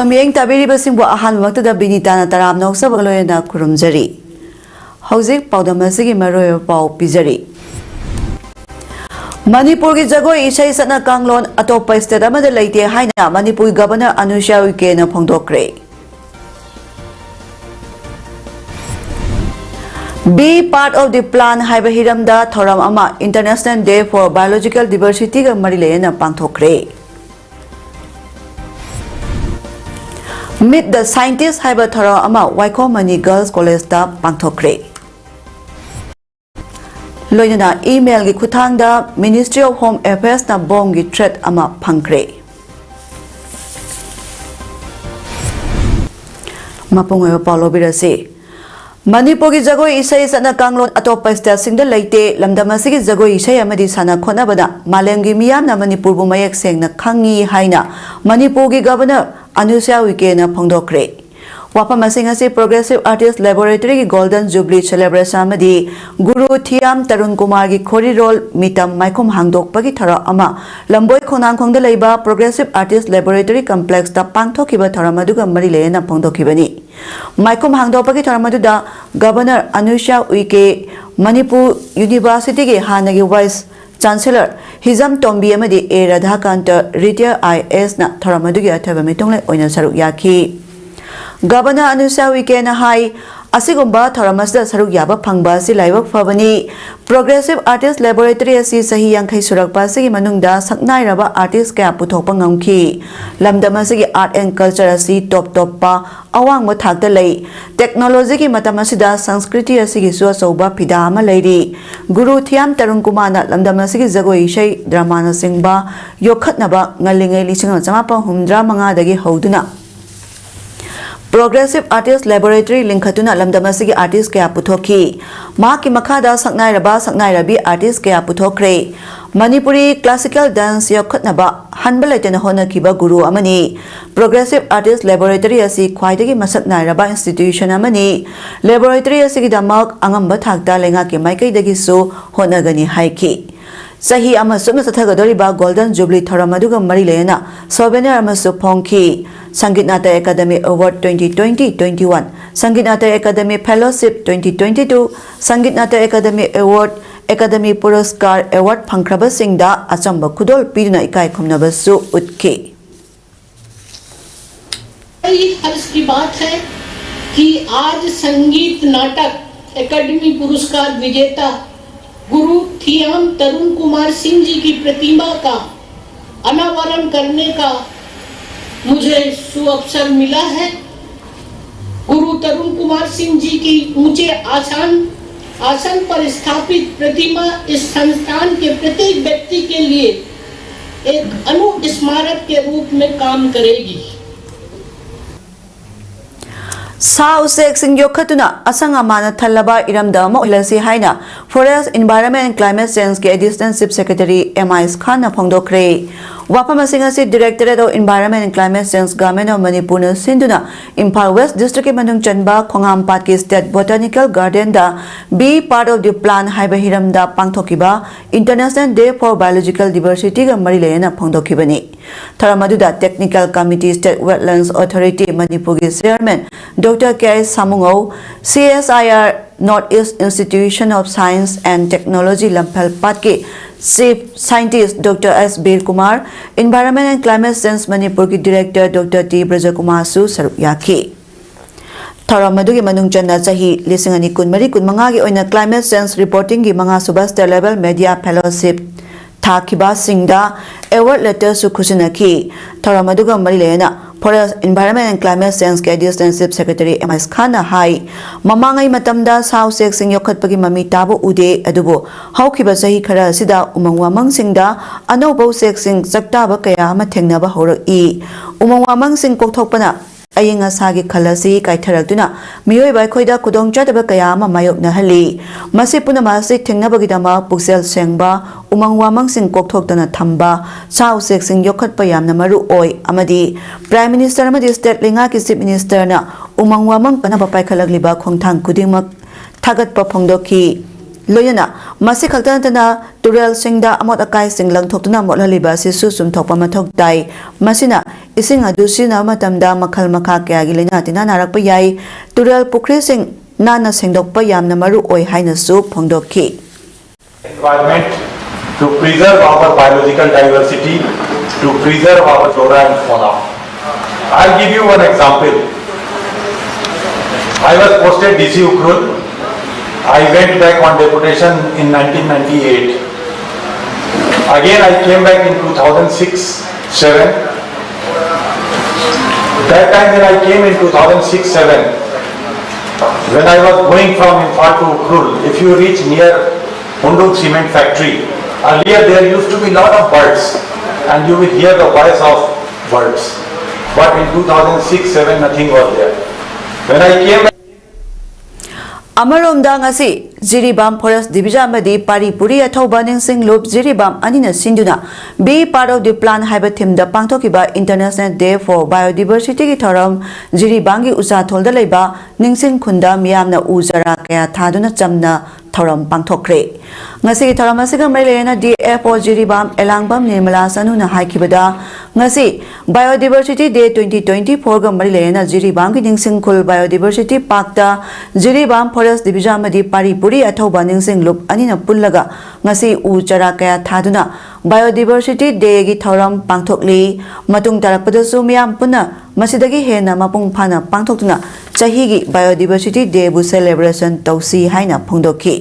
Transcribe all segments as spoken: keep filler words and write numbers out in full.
ꯃꯤꯠꯌꯦꯡ ꯇꯥꯕꯤꯔꯤꯕꯁꯤꯡꯕꯨ ꯑꯍꯥꯟꯕꯃꯛꯇꯗ ꯕꯤꯅꯤꯇꯥꯅ ꯇꯔꯥꯝꯅ ꯑꯣꯛꯆꯕꯒ ꯂꯣꯏꯅꯅ ꯈꯨꯔꯨꯝꯖꯔꯤ꯫ ꯍꯧꯖꯤꯛ ꯄꯥꯎꯗꯝ ꯑꯁꯤꯒꯤ ꯃꯔꯨꯑꯣꯏꯕ ꯄꯥꯎ ꯄꯤꯖꯔꯤ꯫ ꯃꯅꯤꯄꯨꯔꯒꯤ ꯖꯒꯣꯏ ꯏꯁꯩ ꯆꯠꯅ ꯀꯥꯡꯂꯣꯟ ꯑꯇꯣꯞꯄ state ꯑꯃꯗ ꯂꯩꯇꯦ ꯍꯥꯏꯅ ꯃꯅꯤꯄꯨꯔꯒꯤ Governor ꯑꯅꯨꯁ꯭ꯌꯥ ꯎꯏꯀꯦꯅ ꯐꯣꯡꯗꯣꯛꯈ꯭ꯔꯦ꯫ Be Part of the Plan ꯍꯥꯏꯕ ꯍꯤꯔꯝꯗ ꯊꯧꯔꯝ ꯑꯃ International Day for Biological Diversityꯒ ꯃꯔꯤ ꯂꯩꯅꯅ ꯄꯥꯡꯊꯣꯛꯈ꯭ꯔꯦ꯫ Meet the Scientist ꯍꯥꯏꯕ ꯊꯧꯔꯝ ꯑꯃ ꯋꯥꯏꯈꯣꯝ ꯃꯅꯤ Girls Collegeꯇ ꯄꯥꯡꯊꯣꯛꯈ꯭ꯔꯦ꯫ ꯂꯣꯏꯅꯅ emailꯒꯤ ꯈꯨꯠꯊꯥꯡꯗ Ministry of Home Affairsꯅ bombꯒꯤ threat ꯑꯃ ꯐꯪꯈ꯭ꯔꯦ꯫ ꯃꯄꯨꯡ ꯑꯣꯏꯕ ꯄꯥꯎ ꯂꯧꯕꯤꯔꯁꯤ꯫ ꯃꯅꯤꯄꯨꯔꯒꯤ ꯖꯒꯣꯏ ꯏꯁꯩ ꯆꯠꯅ ꯀꯥꯡꯂꯣꯟ ꯑꯇꯣꯞꯄ stateꯁꯤꯡꯗ ꯂꯩꯇꯦ꯫ ꯂꯝꯗꯝ ꯑꯁꯤꯒꯤ ꯖꯒꯣꯏ ꯏꯁꯩ ꯑꯃꯗꯤ ꯁꯥꯟꯅ ꯈꯣꯠꯅꯕꯅ ꯃꯥꯂꯦꯝꯒꯤ ꯃꯤꯌꯥꯝꯅ ꯃꯅꯤꯄꯨꯔꯕꯨ ꯃꯌꯦꯛ ꯁꯦꯡꯅ ꯈꯪꯉꯤ ꯍꯥꯏꯅ ꯃꯅꯤꯄꯨꯔꯒꯤ Governor ꯑꯅꯨꯁ꯭ꯌꯥ ꯎꯏꯀꯦꯅ ꯐꯣꯡꯗꯣꯛꯈ꯭ꯔꯦ꯫ ꯋꯥꯐꯝ ꯑꯁꯤꯡ ꯑꯁꯤ Progressive Artist Laboratoryꯒꯤ Golden Jubilee Celebration ꯑꯃꯗꯤ ꯒꯨꯔꯨ ꯊꯤꯌꯥꯝ ꯇꯔꯨꯟ ꯀꯨꯃꯥꯔꯒꯤ ꯈꯣꯔꯤꯔꯣꯜ ꯃꯤꯇꯝ ꯃꯥꯏꯈꯨꯝ ꯍꯥꯡꯗꯣꯛꯄꯒꯤ ꯊꯧꯔꯝ ꯑꯃ ꯂꯝꯕꯣꯏ ꯈꯣꯡꯅꯥꯡꯈꯣꯡꯗ ꯂꯩꯕ Progressive Artist Laboratory Complexꯇ ꯄꯥꯡꯊꯣꯛꯈꯤꯕ ꯊꯧꯔꯝ ꯑꯗꯨꯒ ꯃꯔꯤ ꯂꯩꯅꯅ ꯐꯣꯡꯗꯣꯛꯈꯤꯕꯅꯤ꯫ ꯃꯥꯏꯈꯨꯝ ꯍꯥꯡꯗꯣꯛꯄꯒꯤ ꯊꯧꯔꯝ ꯑꯗꯨꯗ Governor ꯑꯅꯨꯁ꯭ꯌꯥ ꯎꯏꯀꯦ, ꯃꯅꯤꯄꯨꯔ Universityꯒꯤ ꯍꯥꯟꯅꯒꯤ Vice Chancellor ꯍꯤꯖꯝ ꯇꯣꯝꯕꯤ ꯑꯃꯗꯤ ꯑꯦ ꯔꯥꯙꯥꯀꯥꯟꯇ, retired IASꯅ ꯊꯧꯔꯝ ꯑꯗꯨꯒꯤ ꯑꯊꯣꯏꯕ ꯃꯤꯊꯨꯡꯂꯦꯟ ꯑꯣꯏꯅ ꯁꯔꯨꯛ ꯌꯥꯈꯤ꯫ Governor ꯑꯅꯨꯁ꯭ꯌꯥ ꯎꯏꯀꯦꯅ ꯍꯥꯏ, ꯑꯁꯤꯒꯨꯝꯕ ꯊꯧꯔꯝ ꯑꯁꯤꯗ ꯁꯔꯨꯛ ꯌꯥꯕ ꯐꯪꯕ ꯑꯁꯤ ꯂꯥꯏꯕꯛ ꯐꯕꯅꯤ꯫ Progressive Artist Laboratory ꯑꯁꯤ ꯆꯍꯤ ꯌꯥꯡꯈꯩ ꯁꯨꯔꯛꯄ ꯑꯁꯤꯒꯤ ꯃꯅꯨꯡꯗ ꯁꯛꯅꯥꯏꯔꯕ artist ꯀꯌꯥ ꯄꯨꯊꯣꯛꯄ ꯉꯝꯈꯤ꯫ ꯂꯝꯗꯝ ꯑꯁꯤꯒꯤ art and culture ꯑꯁꯤ ꯇꯣꯞ ꯇꯣꯞꯄ ꯑꯋꯥꯡꯕ ꯊꯥꯛꯇ ꯂꯩ꯫ Technologyꯒꯤ ꯃꯇꯝ ꯑꯁꯤꯗ ꯁꯪꯁꯀ꯭ꯔꯤꯇꯤ ꯑꯁꯤꯒꯤꯁꯨ ꯑꯆꯧꯕ ꯐꯤꯗꯥ ꯑꯃ ꯂꯩꯔꯤ꯫ ꯒꯨꯔꯨ ꯊꯤꯌꯥꯝ ꯇꯔꯨꯟ ꯀꯨꯃꯥꯔꯅ ꯂꯝꯗꯝ ꯑꯁꯤꯒꯤ ꯖꯒꯣꯏ ꯏꯁꯩ, dramaꯅꯆꯤꯡꯕ ꯌꯣꯛꯈꯠꯅꯕ ꯉꯜꯂꯤꯉꯩ ꯂꯤꯁꯤꯡ ꯑꯃ ꯆꯃꯥꯄꯟ ꯍꯨꯝꯐꯨꯇꯔꯥ ꯃꯉꯥꯗꯒꯤ ꯍꯧꯗꯨꯅ Progressive Artist Laboratory ꯂꯤꯡꯈꯠꯇꯨꯅ ꯂꯝꯗꯝ ꯑꯁꯤꯒꯤ artist ꯀꯌꯥ ꯄꯨꯊꯣꯛꯈꯤ꯫ ꯃꯍꯥꯛꯀꯤ ꯃꯈꯥꯗ ꯁꯛꯅꯥꯏꯔꯕ ꯁꯛꯅꯥꯏꯔꯕꯤ artist ꯀꯌꯥ ꯄꯨꯊꯣꯛꯈ꯭ꯔꯦ꯫ ꯃꯅꯤꯄꯨꯔꯤ classical dance ꯌꯣꯛꯈꯠꯅꯕ ꯍꯟꯕ ꯂꯩꯇꯅ ꯍꯣꯠꯅꯈꯤꯕ ꯒꯨꯔꯨ ꯑꯃꯅꯤ꯫ Progressive Artist Laboratory ꯑꯁꯤ ꯈ꯭ꯋꯥꯏꯗꯒꯤ ꯃꯁꯛ ꯅꯥꯏꯔꯕ institution ꯑꯃꯅꯤ꯫ Laboratory ꯑꯁꯤꯒꯤꯗꯃꯛ ꯑꯉꯝꯕ ꯊꯥꯛꯇ ꯂꯩꯉꯥꯛꯀꯤ ꯃꯥꯏꯀꯩꯗꯒꯤꯁꯨ ꯍꯣꯠꯅꯒꯅꯤ ꯍꯥꯏꯈꯤ꯫ ꯆꯍꯤ ꯑꯃ ꯆꯨꯞꯅ ꯆꯠꯊꯒꯗꯧꯔꯤꯕ Golden Jubilee ꯊꯧꯔꯝ ꯑꯗꯨꯒ ꯃꯔꯤ ꯂꯩꯅꯅ souvenir ꯑꯃꯁꯨ ꯐꯣꯡꯈꯤ꯫ Sangeet Natya Academy Award twenty twenty twenty one, Sangeet Natya Academy Fellowship twenty twenty two, Sangeet Natya Academy Award, Academy Puraskar Award ꯐꯪꯈ꯭ꯔꯕꯁꯤꯡꯗ ꯑꯆꯝꯕ ꯈꯨꯗꯣꯜ ꯄꯤꯗꯨꯅ ꯏꯀꯥꯏ ꯈꯨꯝꯅꯕꯁꯨ ꯎꯠꯈꯤ꯫ बड़ी हर्ष की बात है कि आज संगीत नाटक एकेडमी पुरस्कार विजेता गुरु थियाम तरुण कुमार सिंह जी की प्रतिमा का अनावरण करने का मुझे सुअवसर मिला है। गुरु तरुण कुमार सिंह जी की ऊंचे आसान आसन पर स्थापित प्रतिमा इस संस्थान के प्रत्येक व्यक्ति के लिए एक अनुस्मारक के रूप में काम करेगी। ꯁꯥ ꯎꯆꯦꯛꯁꯤꯡ ꯌꯣꯛꯈꯠꯇꯨꯅ ꯑꯁꯪ ꯑꯃꯥꯟꯅ ꯊꯜꯂꯕ ꯏꯔꯝꯗꯝ ꯑꯃ ꯑꯣꯏꯍꯜꯂꯁꯤ ꯍꯥꯏꯅ Forest, Environment and Climate Change ꯀꯤ Additional Chief Secretary ꯑꯦꯝ ꯑꯥꯏ ꯈꯥꯟꯅ ꯐꯣꯡꯗꯣꯛꯈ꯭ꯔꯦ꯫ ꯋꯥꯐꯝꯁꯤꯡ ꯑꯁꯤ Directorate of Environment and Climate Change, Government of Manipur ꯅ ꯁꯤꯟꯗꯨꯅ ꯏꯝꯐꯥꯜ West District ꯀꯤ ꯃꯅꯨꯡ ꯆꯟꯕ ꯈꯣꯡꯍꯥꯝꯄꯥꯠꯀꯤ State Botanical Garden the Be Part of the Plant ꯍꯥꯏꯕ ꯍꯤꯔꯝꯗ ꯄꯥꯡꯊꯣꯛꯈꯤꯕ International Day for Biological Diversity ꯒ ꯃꯔꯤ ꯂꯩꯅꯅ ꯐꯣꯡꯗꯣꯛꯈꯤꯕꯅꯤ꯫ ꯊꯧꯔꯝ ꯑꯗꯨꯗ Technical Committee, State Wetlands Authority ꯃꯅꯤꯄꯨꯔꯒꯤ Chairman Doctor K I Samungou, C S I R North East Institution of Science and Technology ꯂꯝꯐꯦꯜꯄꯥꯠꯀꯤ Chief Scientist Doctor S Bir Kumar, Environment and Climate Change ꯃꯅꯤꯄꯨꯔꯒꯤ Director Doctor T ꯕ꯭ꯔꯖꯀꯨꯃꯥꯔꯁꯨ ꯁꯔꯨꯛ ꯌꯥꯈꯤ꯫ ꯊꯧꯔꯝ ꯑꯗꯨꯒꯤ ꯃꯅꯨꯡ ꯆꯟꯅ ꯆꯍꯤ ꯂꯤꯁꯤꯡ ꯑꯅꯤ ꯀꯨꯟꯃꯔꯤ ꯀꯨꯟꯃꯉꯥꯒꯤ ꯑꯣꯏꯅ Climate Change Reporting ꯒꯤ ꯃꯉꯥꯁꯨꯕ State Level Media Fellowship ꯊꯥꯈꯤꯕꯁꯤꯡꯗ Award Letter ꯁꯨ ꯈꯨꯠꯁꯤꯟꯅꯈꯤ꯫ ꯊꯧꯔꯝ ꯑꯗꯨꯒ ꯃꯔꯤ ꯂꯩꯅꯅ Forest, Environment and Climate Change ꯀꯤ Additional Chief Secretary ꯑꯦꯝ ꯑꯥꯏ ꯈꯥꯟꯅ ꯍꯥꯏ, ꯃꯃꯥꯡꯉꯩ ꯃꯇꯝꯗ ꯁꯥ ꯎꯆꯦꯛꯁꯤꯡ ꯌꯣꯛꯈꯠꯄꯒꯤ ꯃꯃꯤ ꯇꯥꯕ ꯎꯗꯦ, ꯑꯗꯨꯕꯨ ꯍꯧꯈꯤꯕ ꯆꯍꯤ ꯈꯔ ꯑꯁꯤꯗ ꯎꯃꯪ ꯋꯥꯃꯪꯁꯤꯡꯗ ꯑꯅꯧꯕ ꯎꯆꯦꯛꯁꯤꯡ ꯆꯥꯛꯇꯥꯕ ꯀꯌꯥ ꯑꯃ ꯊꯦꯡꯅꯕ ꯍꯧꯔꯛꯏ꯫ ꯎꯃꯪ ꯋꯥꯃꯪꯁꯤꯡ ꯀꯣꯛꯊꯣꯛꯄꯅ ꯑꯏꯪ ꯑꯁꯥꯒꯤ ꯈꯜ ꯑꯁꯤ ꯀꯥꯏꯊꯔꯛꯇꯨꯅ ꯃꯤꯑꯣꯏꯕ ꯑꯩꯈꯣꯏꯗ ꯈꯨꯗꯣꯡꯆꯥꯗꯕ ꯀꯌꯥ ꯑꯃ ꯃꯥꯌꯣꯛꯅꯍꯜꯂꯤ꯫ ꯃꯁꯤ ꯄꯨꯝꯅꯃꯛ ꯑꯁꯤ ꯊꯤꯡꯅꯕꯒꯤꯗꯃꯛ ꯄꯨꯛꯆꯦꯜ ꯁꯦꯡꯕ, ꯎꯃꯪ ꯋꯥꯃꯪꯁꯤꯡ ꯀꯣꯛꯊꯣꯛꯇꯅ ꯊꯝꯕ, ꯁꯥ ꯎꯆꯦꯛꯁꯤꯡ ꯌꯣꯛꯈꯠꯄ ꯌꯥꯝꯅ ꯃꯔꯨ ꯑꯣꯏ ꯑꯃꯗꯤ Prime Minister ꯑꯃꯗꯤ State ꯂꯩꯉꯥꯛꯀꯤ Chief Minister ꯅ ꯎꯃꯪ ꯋꯥꯃꯪ ꯀꯟꯅꯕ ꯄꯥꯏꯈꯠꯂꯛꯂꯤꯕ ꯈꯣꯡꯊꯥꯡ ꯈꯨꯗꯤꯡꯃꯛ ꯊꯥꯒꯠꯄ ꯐꯣꯡꯗꯣꯛꯈꯤ꯫ ꯂꯣꯏꯅꯅ ꯃꯁꯤ ꯈꯛꯇ ꯅꯠꯇꯅ ꯇꯨꯔꯦꯜꯁꯤꯡꯗ ꯑꯃꯣꯠ ꯑꯀꯥꯏꯁꯤꯡ ꯂꯪꯊꯣꯛꯇꯨꯅ ꯃꯣꯠꯍꯜꯂꯤꯕ ꯑꯁꯤꯁꯨ ꯆꯨꯝꯊꯣꯛꯄ ꯃꯊꯧ ꯇꯥꯏ꯫ ꯃꯁꯤꯅ ꯏꯁꯤꯡ ꯑꯗꯨ ꯁꯤꯖꯤꯟꯅꯕ ꯃꯇꯝꯗ ꯃꯈꯜ ꯃꯈꯥ ꯀꯌꯥꯒꯤ ꯂꯥꯏꯅꯥ ꯇꯤꯟꯅꯥ ꯅꯥꯔꯛꯄ ꯌꯥꯏ꯫ ꯇꯨꯔꯦꯜ ꯄꯨꯈ꯭ꯔꯤꯁꯤꯡ ꯅꯥꯟꯅ ꯁꯦꯡꯗꯣꯛꯄ ꯌꯥꯝꯅ ꯃꯔꯨ ꯑꯣꯏ ꯍꯥꯏꯅꯁꯨ ꯐꯣꯡꯗꯣꯛꯈꯤ꯫ Environment, to preserve our biological diversity, to preserve our flora and fauna. I'll give you one example. I was posted D C Ukhrul. I went back on deputation in nineteen ninety-eight. Again, I came back in two thousand six seven. That time when I came in two thousand six seven, when I was going from Imphal to Ukhrul, if you reach near Hundung Cement Factory, earlier there used to be lot of birds and you will hear the voice of birds. But in two thousand six seven, nothing was there. When I came ꯑꯃꯔꯣꯝꯗ ꯉꯁꯤ Jiribam forest division ꯑꯃꯗꯤ ꯄꯥꯔꯤ ꯄꯨꯔꯤ ꯑꯊꯧꯕ ꯅꯤꯡꯁꯤꯡ ꯂꯨꯞ ꯖꯤꯔꯤꯕꯥꯝ ꯑꯅꯤꯅ ꯁꯤꯟꯗꯨꯅ Be Part of the Plan ꯍꯥꯏꯕ ꯊꯤꯝꯗ ꯄꯥꯡꯊꯣꯛꯈꯤꯕ International Day for Biodiversityꯒꯤ ꯊꯧꯔꯝ ꯖꯤꯔꯤꯕꯥꯝꯒꯤ ꯎꯆꯥꯊꯣꯜꯗ ꯂꯩꯕ ꯅꯤꯡꯁꯤꯡ ꯈꯨꯟꯗ ꯃꯤꯌꯥꯝꯅ ꯎ ꯆꯥꯔꯥ ꯀꯌꯥ ꯊꯥꯗꯨꯅ ꯆꯝꯅ ꯊꯧꯔꯝ ꯄꯥꯡꯊꯣꯛꯈ꯭ꯔꯦ꯫ ꯉꯁꯤꯒꯤ ꯊꯧꯔꯝ ꯑꯁꯤꯒ ꯃꯔꯤ ꯂꯩꯅꯅ D F O ꯖꯤꯔꯤꯕꯥꯝ ꯑꯦꯂꯥꯡꯕꯝ ꯅꯤꯔꯃꯂꯥ ꯆꯅꯨꯅ ꯍꯥꯏꯈꯤꯕꯗ, ꯉꯁꯤ Biodiversity Day twenty twenty fourꯒ ꯃꯔꯤ ꯂꯩꯅꯅ ꯖꯤꯔꯤꯕꯥꯝꯒꯤ ꯅꯤꯡꯁꯤꯡ ꯈꯨꯜ Biodiversity Parkꯇ ꯖꯤꯔꯤꯕꯥꯝ ꯐꯣꯔꯦꯁ ꯗꯤꯕꯤꯖꯟ ꯑꯃꯗꯤ ꯄꯥꯔꯤ ꯄꯨꯔꯤ ꯑꯊꯧꯕ ꯅꯤꯡꯁꯤꯡ ꯂꯨꯞ ꯑꯅꯤꯅ ꯄꯨꯜꯂꯒ ꯉꯁꯤ ꯎ ꯆꯥꯔꯥ ꯀꯌꯥ ꯊꯥꯗꯨꯅ Biodiversity Dayꯒꯤ ꯊꯧꯔꯝ ꯄꯥꯡꯊꯣꯛꯂꯤ꯫ ꯃꯇꯨꯡ ꯇꯥꯔꯛꯄꯗꯁꯨ ꯃꯤꯌꯥꯝ ꯄꯨꯟꯅ ꯃꯁꯤꯗꯒꯤ ꯍꯦꯟꯅ ꯃꯄꯨꯡ ꯐꯥꯅ ꯄꯥꯡꯊꯣꯛꯇꯨꯅ ꯆꯍꯤꯒꯤ Biodiversity Dayꯕꯨ celebration ꯇꯧꯁꯤ ꯍꯥꯏꯅ ꯐꯣꯡꯗꯣꯛꯈꯤ꯫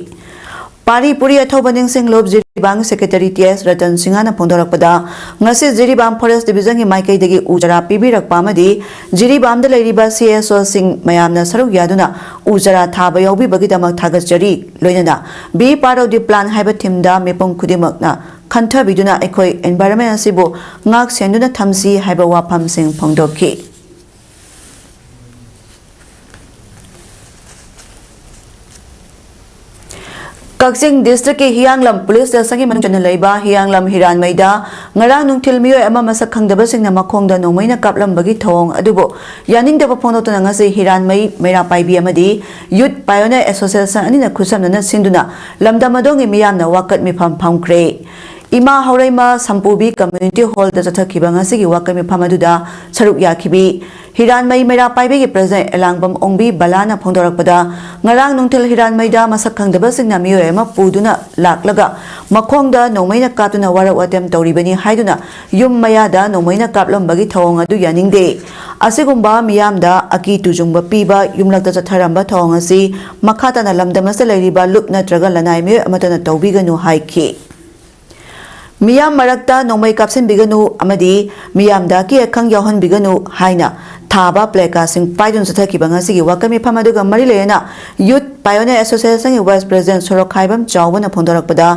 ꯄꯥꯔꯤ ꯄꯨꯔꯤ ꯑꯊꯧꯕ ꯅꯤꯡꯁꯤꯡ ꯂꯨꯞ ꯖꯤꯔꯤꯕꯥꯝ ꯁꯦꯀ꯭ꯔꯦꯇꯔꯤ ꯇꯤ ꯑꯦꯁ ꯔꯇꯟ ꯁꯤꯡꯍꯅ ꯐꯣꯡꯗꯣꯔꯛꯄꯗ, ꯉꯁꯤ ꯖꯤꯔꯤꯕꯥꯝ ꯐꯣꯔꯦꯁ ꯗꯤꯕꯤꯖꯟꯒꯤ ꯃꯥꯏꯀꯩꯗꯒꯤ ꯎ ꯆꯥꯔꯥ ꯄꯤꯕꯤꯔꯛꯄ ꯑꯃꯗꯤ ꯖꯤꯔꯤꯕꯥꯝꯗ ꯂꯩꯔꯤꯕ ꯁꯤ ꯑꯦꯁ ꯑꯣꯁꯤꯡ ꯃꯌꯥꯝꯅ ꯁꯔꯨꯛ ꯌꯥꯗꯨꯅ ꯎ ꯆꯥꯔꯥ ꯊꯥꯕ ꯌꯥꯎꯕꯤꯕꯒꯤꯗꯃꯛ ꯊꯥꯒꯠꯆꯔꯤ꯫ ꯂꯣꯏꯅꯅ Be Part of the Plan ꯍꯥꯏꯕ ꯊꯤꯝꯗ ꯃꯤꯄꯨꯝ ꯈꯨꯗꯤꯡꯃꯛꯅ ꯈꯟꯊꯕꯤꯗꯨꯅ ꯑꯩꯈꯣꯏ environment ꯑꯁꯤꯕꯨ ꯉꯥꯛ ꯁꯦꯟꯗꯨꯅ ꯊꯝꯁꯤ ꯍꯥꯏꯕ ꯋꯥꯐꯝꯁꯤꯡ ꯐꯣꯡꯗꯣꯛꯈꯤ꯫ ꯀꯛꯆꯤꯡ ꯗꯤꯁꯇ꯭ꯔꯤꯛꯀꯤ ꯍꯤꯌꯥꯡꯂꯝ ꯄꯨꯂꯤꯁ ꯁ꯭ꯇꯦꯁꯟꯒꯤ ꯃꯅꯨꯡ ꯆꯟꯅ ꯂꯩꯕ ꯍꯤꯌꯥꯡꯂꯝ ꯍꯤꯔꯥꯟꯃꯩꯗ ꯉꯔꯥꯡ ꯅꯨꯡꯊꯤꯜ ꯃꯤꯑꯣꯏ ꯑꯃ ꯃꯁꯛ ꯈꯪꯗꯕꯁꯤꯡꯅ ꯃꯈꯣꯡꯗ ꯅꯣꯡꯃꯩꯅ ꯀꯥꯞꯂꯝꯕꯒꯤ ꯊꯧꯑꯣꯡ ꯑꯗꯨꯕꯨ ꯌꯥꯅꯤꯡꯗꯕ ꯐꯣꯡꯗꯣꯛꯇꯨꯅ ꯉꯁꯤ ꯍꯤꯔꯥꯟꯃꯩ ꯃꯩꯔꯥ ꯄꯥꯏꯕꯤ ꯑꯃꯗꯤ ꯌꯨꯠ ꯄꯥꯏꯑꯣꯅꯤꯌꯔ ꯑꯦꯁꯣꯁꯤꯌꯦꯁꯟ ꯑꯅꯤꯅ ꯈꯨꯠꯁꯝꯅꯅ ꯁꯤꯟꯗꯨꯅ ꯂꯝꯗꯝ ꯑꯗꯣꯝꯒꯤ ꯃꯤꯌꯥꯝꯅ ꯋꯥꯀꯠ ꯃꯤꯐꯝ ꯐꯝꯈ꯭ꯔꯦ꯫ ꯏꯃꯥ ꯍꯧꯔꯩꯃ ꯁꯝꯄꯨꯕꯤ ꯀꯝꯃ꯭ꯌꯨꯅꯤꯇꯤ ꯍꯣꯜꯗ ꯆꯠꯊꯈꯤꯕ ꯉꯁꯤꯒꯤ ꯋꯥꯀꯠ ꯃꯤꯐꯝ ꯑꯗꯨꯗ ꯁꯔꯨꯛ ꯌꯥꯈꯤꯕꯤ ꯍꯤꯔꯥꯟꯃꯩ ꯃꯩꯔꯥ ꯄꯥꯏꯕꯤꯒꯤ ꯄ꯭ꯔꯁꯤꯗꯦꯟ ꯑꯦꯂꯥꯡꯕꯝ ꯑꯣꯡꯕꯤ ꯕꯂꯥꯅ ꯐꯣꯡꯗꯣꯔꯛꯄꯗ, ꯉꯔꯥꯡ ꯅꯨꯡꯊꯤꯜ ꯍꯤꯔꯥꯟꯃꯩꯗ ꯃꯁꯛ ꯈꯪꯗꯕꯁꯤꯡꯅ ꯃꯤꯑꯣꯏ ꯑꯃ ꯄꯨꯗꯨꯅ ꯂꯥꯛꯂꯒ ꯃꯈꯣꯡꯗ ꯅꯣꯡꯃꯩꯅ ꯀꯥꯞꯇꯨꯅ ꯋꯥꯔꯛ ꯋꯥꯇꯦꯝ ꯇꯧꯔꯤꯕꯅꯤ ꯍꯥꯏꯗꯨꯅ ꯌꯨꯝ ꯃꯌꯥꯗ ꯅꯣꯡꯃꯩꯅ ꯀꯥꯞꯂꯝꯕꯒꯤ ꯊꯧꯑꯣꯡ ꯑꯗꯨ ꯌꯥꯅꯤꯡꯗꯦ꯫ ꯑꯁꯤꯒꯨꯝꯕ ꯃꯤꯌꯥꯝꯗ ꯑꯀꯤ ꯇꯨꯖꯨꯡꯕ ꯄꯤꯕ ꯌꯨꯝꯂꯛꯇ ꯆꯠꯊꯔꯝꯕ ꯊꯧꯑꯣꯡ ꯑꯁꯤ ꯃꯈꯥ ꯇꯥꯅ ꯂꯝꯗꯝ ꯑꯁꯤꯗ ꯂꯩꯔꯤꯕ ꯂꯨꯞ ꯅꯠꯇ꯭ꯔꯒ ꯂꯅꯥꯏ ꯃꯤꯑꯣꯏ ꯑꯃꯠꯇꯅ ꯇꯧꯕꯤꯒꯅꯨ ꯍꯥꯏꯈꯤ꯫ ꯃꯤꯌꯥꯝ ꯃꯔꯛꯇ ꯅꯣꯡꯃꯩ ꯀꯥꯞꯁꯤꯟꯕꯤꯒꯅꯨ ꯑꯃꯗꯤ ꯃꯤꯌꯥꯝꯗ ꯑꯀꯤ ꯑꯈꯪ ꯌꯥꯎꯍꯟꯕꯤꯒꯅꯨ ꯍꯥꯏꯅ ꯊꯥꯕ ꯄ꯭ꯂꯦꯀꯥꯔꯗꯁꯤꯡ ꯄꯥꯏꯗꯨꯅ ꯆꯠꯊꯈꯤꯕ ꯉꯁꯤꯒꯤ ꯋꯥꯀꯠ ꯃꯤꯐꯝ ꯑꯗꯨꯒ ꯃꯔꯤ ꯂꯩꯅꯅ ꯌꯨꯠ ꯄꯥꯏꯑꯣꯅꯤꯌꯔ ꯑꯦꯁꯣꯁꯤꯌꯦꯁꯟꯒꯤ ꯚꯥꯏꯁ ꯄ꯭ꯔꯁꯤꯗꯦꯟ ꯁꯣꯔꯣꯛꯈꯥꯏꯕꯝ ꯆꯥꯎꯕꯅ ꯐꯣꯡꯗꯣꯔꯛꯄꯗ,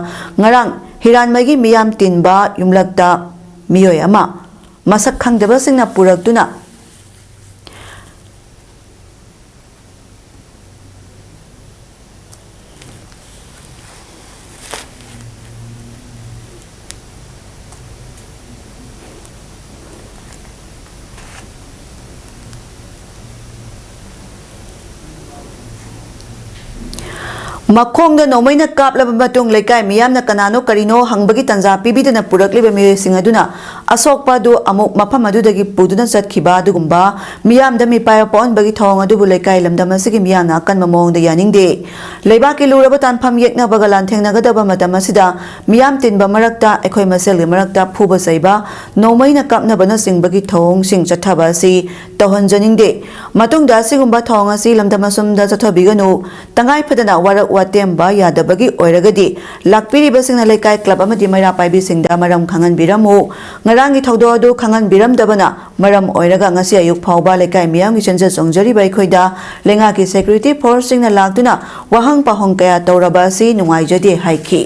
ꯉꯔꯥꯡ ꯍꯤꯔꯥꯟꯃꯩꯒꯤ ꯃꯤꯌꯥꯝ ꯇꯤꯟꯕ ꯌꯨꯝꯂꯛꯇ ꯃꯤꯑꯣꯏ ꯑꯃ ꯃꯁꯛ ꯈꯪꯗꯕꯁꯤꯡꯅ ꯄꯨꯔꯛꯇꯨꯅ ꯃꯈꯣꯡꯗ ꯅꯣꯡꯃꯩꯅ ꯀꯥꯞꯂꯕ ꯃꯇꯨꯡ ꯂꯩꯀꯥꯏ ꯃꯤꯌꯥꯝꯅ ꯀꯅꯥꯅꯣ ꯀꯔꯤꯅꯣ ꯍꯪꯕꯒꯤ ꯇꯥꯟꯖꯥ ꯄꯤꯕꯤꯗꯅ ꯄꯨꯔꯛꯂꯤꯕ ꯃꯤꯑꯣꯏꯁꯤꯡ ꯑꯗꯨꯅ ꯑꯁꯣꯛꯄ ꯑꯗꯨ ꯑꯃꯨꯛ ꯃꯐꯝ ꯑꯗꯨꯗꯒꯤ ꯄꯨꯗꯨꯅ ꯆꯠꯈꯤꯕ ꯑꯗꯨꯒꯨꯝꯕ ꯃꯤꯌꯥꯝꯗ ꯃꯤꯄꯥꯏꯕ ꯄꯣꯛꯍꯟꯕꯒꯤ ꯊꯧꯑꯣꯡ ꯑꯗꯨꯕꯨ ꯂꯩꯀꯥꯏ ꯂꯝꯗꯝ ꯑꯁꯤꯒꯤ ꯃꯤꯌꯥꯝꯅ ꯑꯀꯟꯕ ꯃꯑꯣꯡꯗ ꯌꯥꯅꯤꯡꯗꯦ꯫ ꯂꯩꯕꯥꯛꯀꯤ ꯂꯨꯔꯕ ꯇꯥꯟꯐꯝ ꯌꯦꯛꯅꯕꯒ ꯂꯥꯟꯊꯦꯡꯅꯒꯗꯕ ꯃꯇꯝ ꯑꯁꯤꯗ ꯃꯤꯌꯥꯝ ꯇꯤꯟꯕ ꯃꯔꯛꯇ ꯑꯩꯈꯣꯏ ꯃꯁꯦꯜꯒꯤ ꯃꯔꯛꯇ ꯐꯨꯕ ꯆꯩꯕ, ꯅꯣꯡꯃꯩꯅ ꯀꯥꯞꯅꯕꯅꯆꯤꯡꯕꯒꯤ ꯊꯧꯑꯣꯡꯁꯤꯡ ꯆꯠꯊꯕ ꯑꯁꯤ ꯇꯧꯍꯟꯖꯅꯤꯡꯗꯦ꯫ ꯃꯇꯨꯡꯗ ꯑꯁꯤꯒꯨꯝꯕ ꯊꯧꯑꯣꯡ ꯑꯁꯤ ꯂꯝꯗꯝ ꯑꯁꯣꯝꯗ ꯆꯠꯊꯕꯤꯒꯅꯨ꯫ ꯇꯉꯥꯏ ꯐꯗꯅ ꯋꯥꯔꯛ ꯋꯥꯇꯦꯝꯕ ꯌꯥꯗꯕꯒꯤ ꯑꯣꯏꯔꯒꯗꯤ ꯂꯥꯛꯄꯤꯔꯤꯕꯁꯤꯡꯅ ꯂꯩꯀꯥꯏ ꯀ꯭ꯂꯕ ꯑꯃꯗꯤ ꯃꯩꯔꯥ ꯄꯥꯏꯕꯤꯁꯤꯡꯗ ꯃꯔꯝ ꯈꯪꯍꯟꯕꯤꯔꯝꯃꯨ꯫ ꯉꯔꯥꯡꯒꯤ ꯊꯧꯗꯣꯛ ꯑꯗꯨ ꯈꯪꯍꯟꯕꯤꯔꯝꯗꯕꯅ ꯃꯔꯝ ꯑꯣꯏꯔꯒ ꯉꯁꯤ ꯑꯌꯨꯛ ꯐꯥꯎꯕ ꯂꯩꯀꯥꯏ ꯃꯤꯌꯥꯝꯒꯤ ꯆꯦꯟꯖ ꯆꯣꯡꯖꯔꯤꯕ ꯑꯩꯈꯣꯏꯗ ꯂꯩꯉꯥꯛꯀꯤ ꯁꯦꯀ꯭ꯌꯨꯔꯤꯇꯤ ꯐꯣꯔꯁꯁꯤꯡꯅ ꯂꯥꯛꯇꯨꯅ ꯋꯥꯍꯪ ꯄꯥꯎꯍꯪ ꯀꯌꯥ ꯇꯧꯔꯕ ꯑꯁꯤ ꯅꯨꯡꯉꯥꯏꯖꯗꯦ ꯍꯥꯏꯈꯤ꯫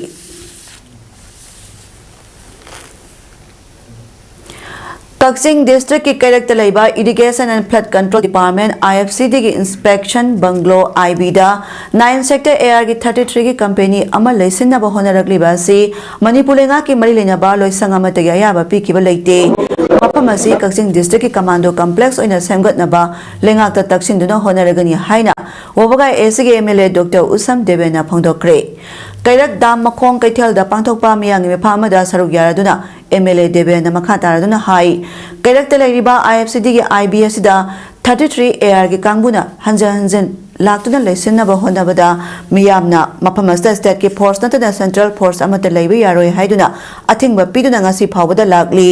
ꯀꯛꯆꯤꯡ ꯗꯤꯁꯇ꯭ꯔꯤꯛꯀꯤ ꯀꯩꯔꯛꯇ ꯂꯩꯕ Irrigation and Flood Control Department, I F C D ꯒꯤ inspection bungalow, I B the nine sector A R ꯒꯤ thirty three ꯒꯤ company ꯑꯃ ꯂꯩꯁꯤꯟꯅꯕ ꯍꯣꯠꯅꯔꯛꯂꯤꯕ ꯑꯁꯤ ꯃꯅꯤꯄꯨꯔ ꯂꯩꯉꯥꯛꯀꯤ ꯃꯔꯤ ꯂꯩꯅꯕ ꯂꯣꯏꯁꯪ ꯑꯃꯠꯇꯒꯤ ꯑꯌꯥꯕ ꯄꯤꯈꯤꯕ ꯂꯩꯇꯦ꯫ ꯃꯐꯝ ꯑꯁꯤ ꯀꯛꯆꯤꯡ ꯗꯤꯁꯇ꯭ꯔꯤꯛꯀꯤ commando complex ꯑꯣꯏꯅ ꯁꯦꯝꯒꯠꯅꯕ ꯂꯩꯉꯥꯛꯇ ꯇꯛꯁꯤꯟꯗꯨꯅ ꯍꯣꯠꯅꯔꯒꯅꯤ ꯍꯥꯏꯅ ꯋꯥꯕꯒꯥꯏ A C ꯒꯤ M L A Doctor ꯎꯁꯝ ꯗꯦꯕꯦꯟꯅ ꯐꯣꯡꯗꯣꯛꯈ꯭ꯔꯦ꯫ ꯀꯩꯔꯛ ꯗꯥꯝ ꯃꯈꯣꯡ ꯀꯩꯊꯦꯜꯗ ꯄꯥꯡꯊꯣꯛꯄ ꯃꯤꯌꯥꯝꯒꯤ ꯃꯤꯐꯝ ꯑꯃꯗ ꯁꯔꯨꯛ ꯌꯥꯔꯗꯨꯅ M L A ꯗꯦꯕꯦꯟꯅ ꯃꯈꯥ ꯇꯥꯔꯗꯨꯅ ꯍꯥꯏ, ꯀꯩꯔꯛꯇ ꯂꯩꯔꯤꯕ I F C D ꯒꯤ I B ꯑꯁꯤꯗ thirty three A R ꯒꯤ ꯀꯥꯡꯕꯨꯅ ꯍꯟꯖꯤꯟ ꯍꯟꯖꯤꯟ ꯂꯥꯛꯇꯨꯅ ꯂꯩꯁꯤꯟꯅꯕ ꯍꯣꯠꯅꯕꯗ ꯃꯤꯌꯥꯝꯅ ꯃꯐꯝ ꯑꯁꯤꯗ state ꯀꯤ force ꯅꯠꯇꯅ central force ꯑꯃꯠꯇ ꯂꯩꯕ ꯌꯥꯔꯣꯏ ꯍꯥꯏꯗꯨꯅ ꯑꯊꯤꯡꯕ ꯄꯤꯗꯨꯅ ꯉꯁꯤ ꯐꯥꯎꯕꯗ ꯂꯥꯛꯂꯤ꯫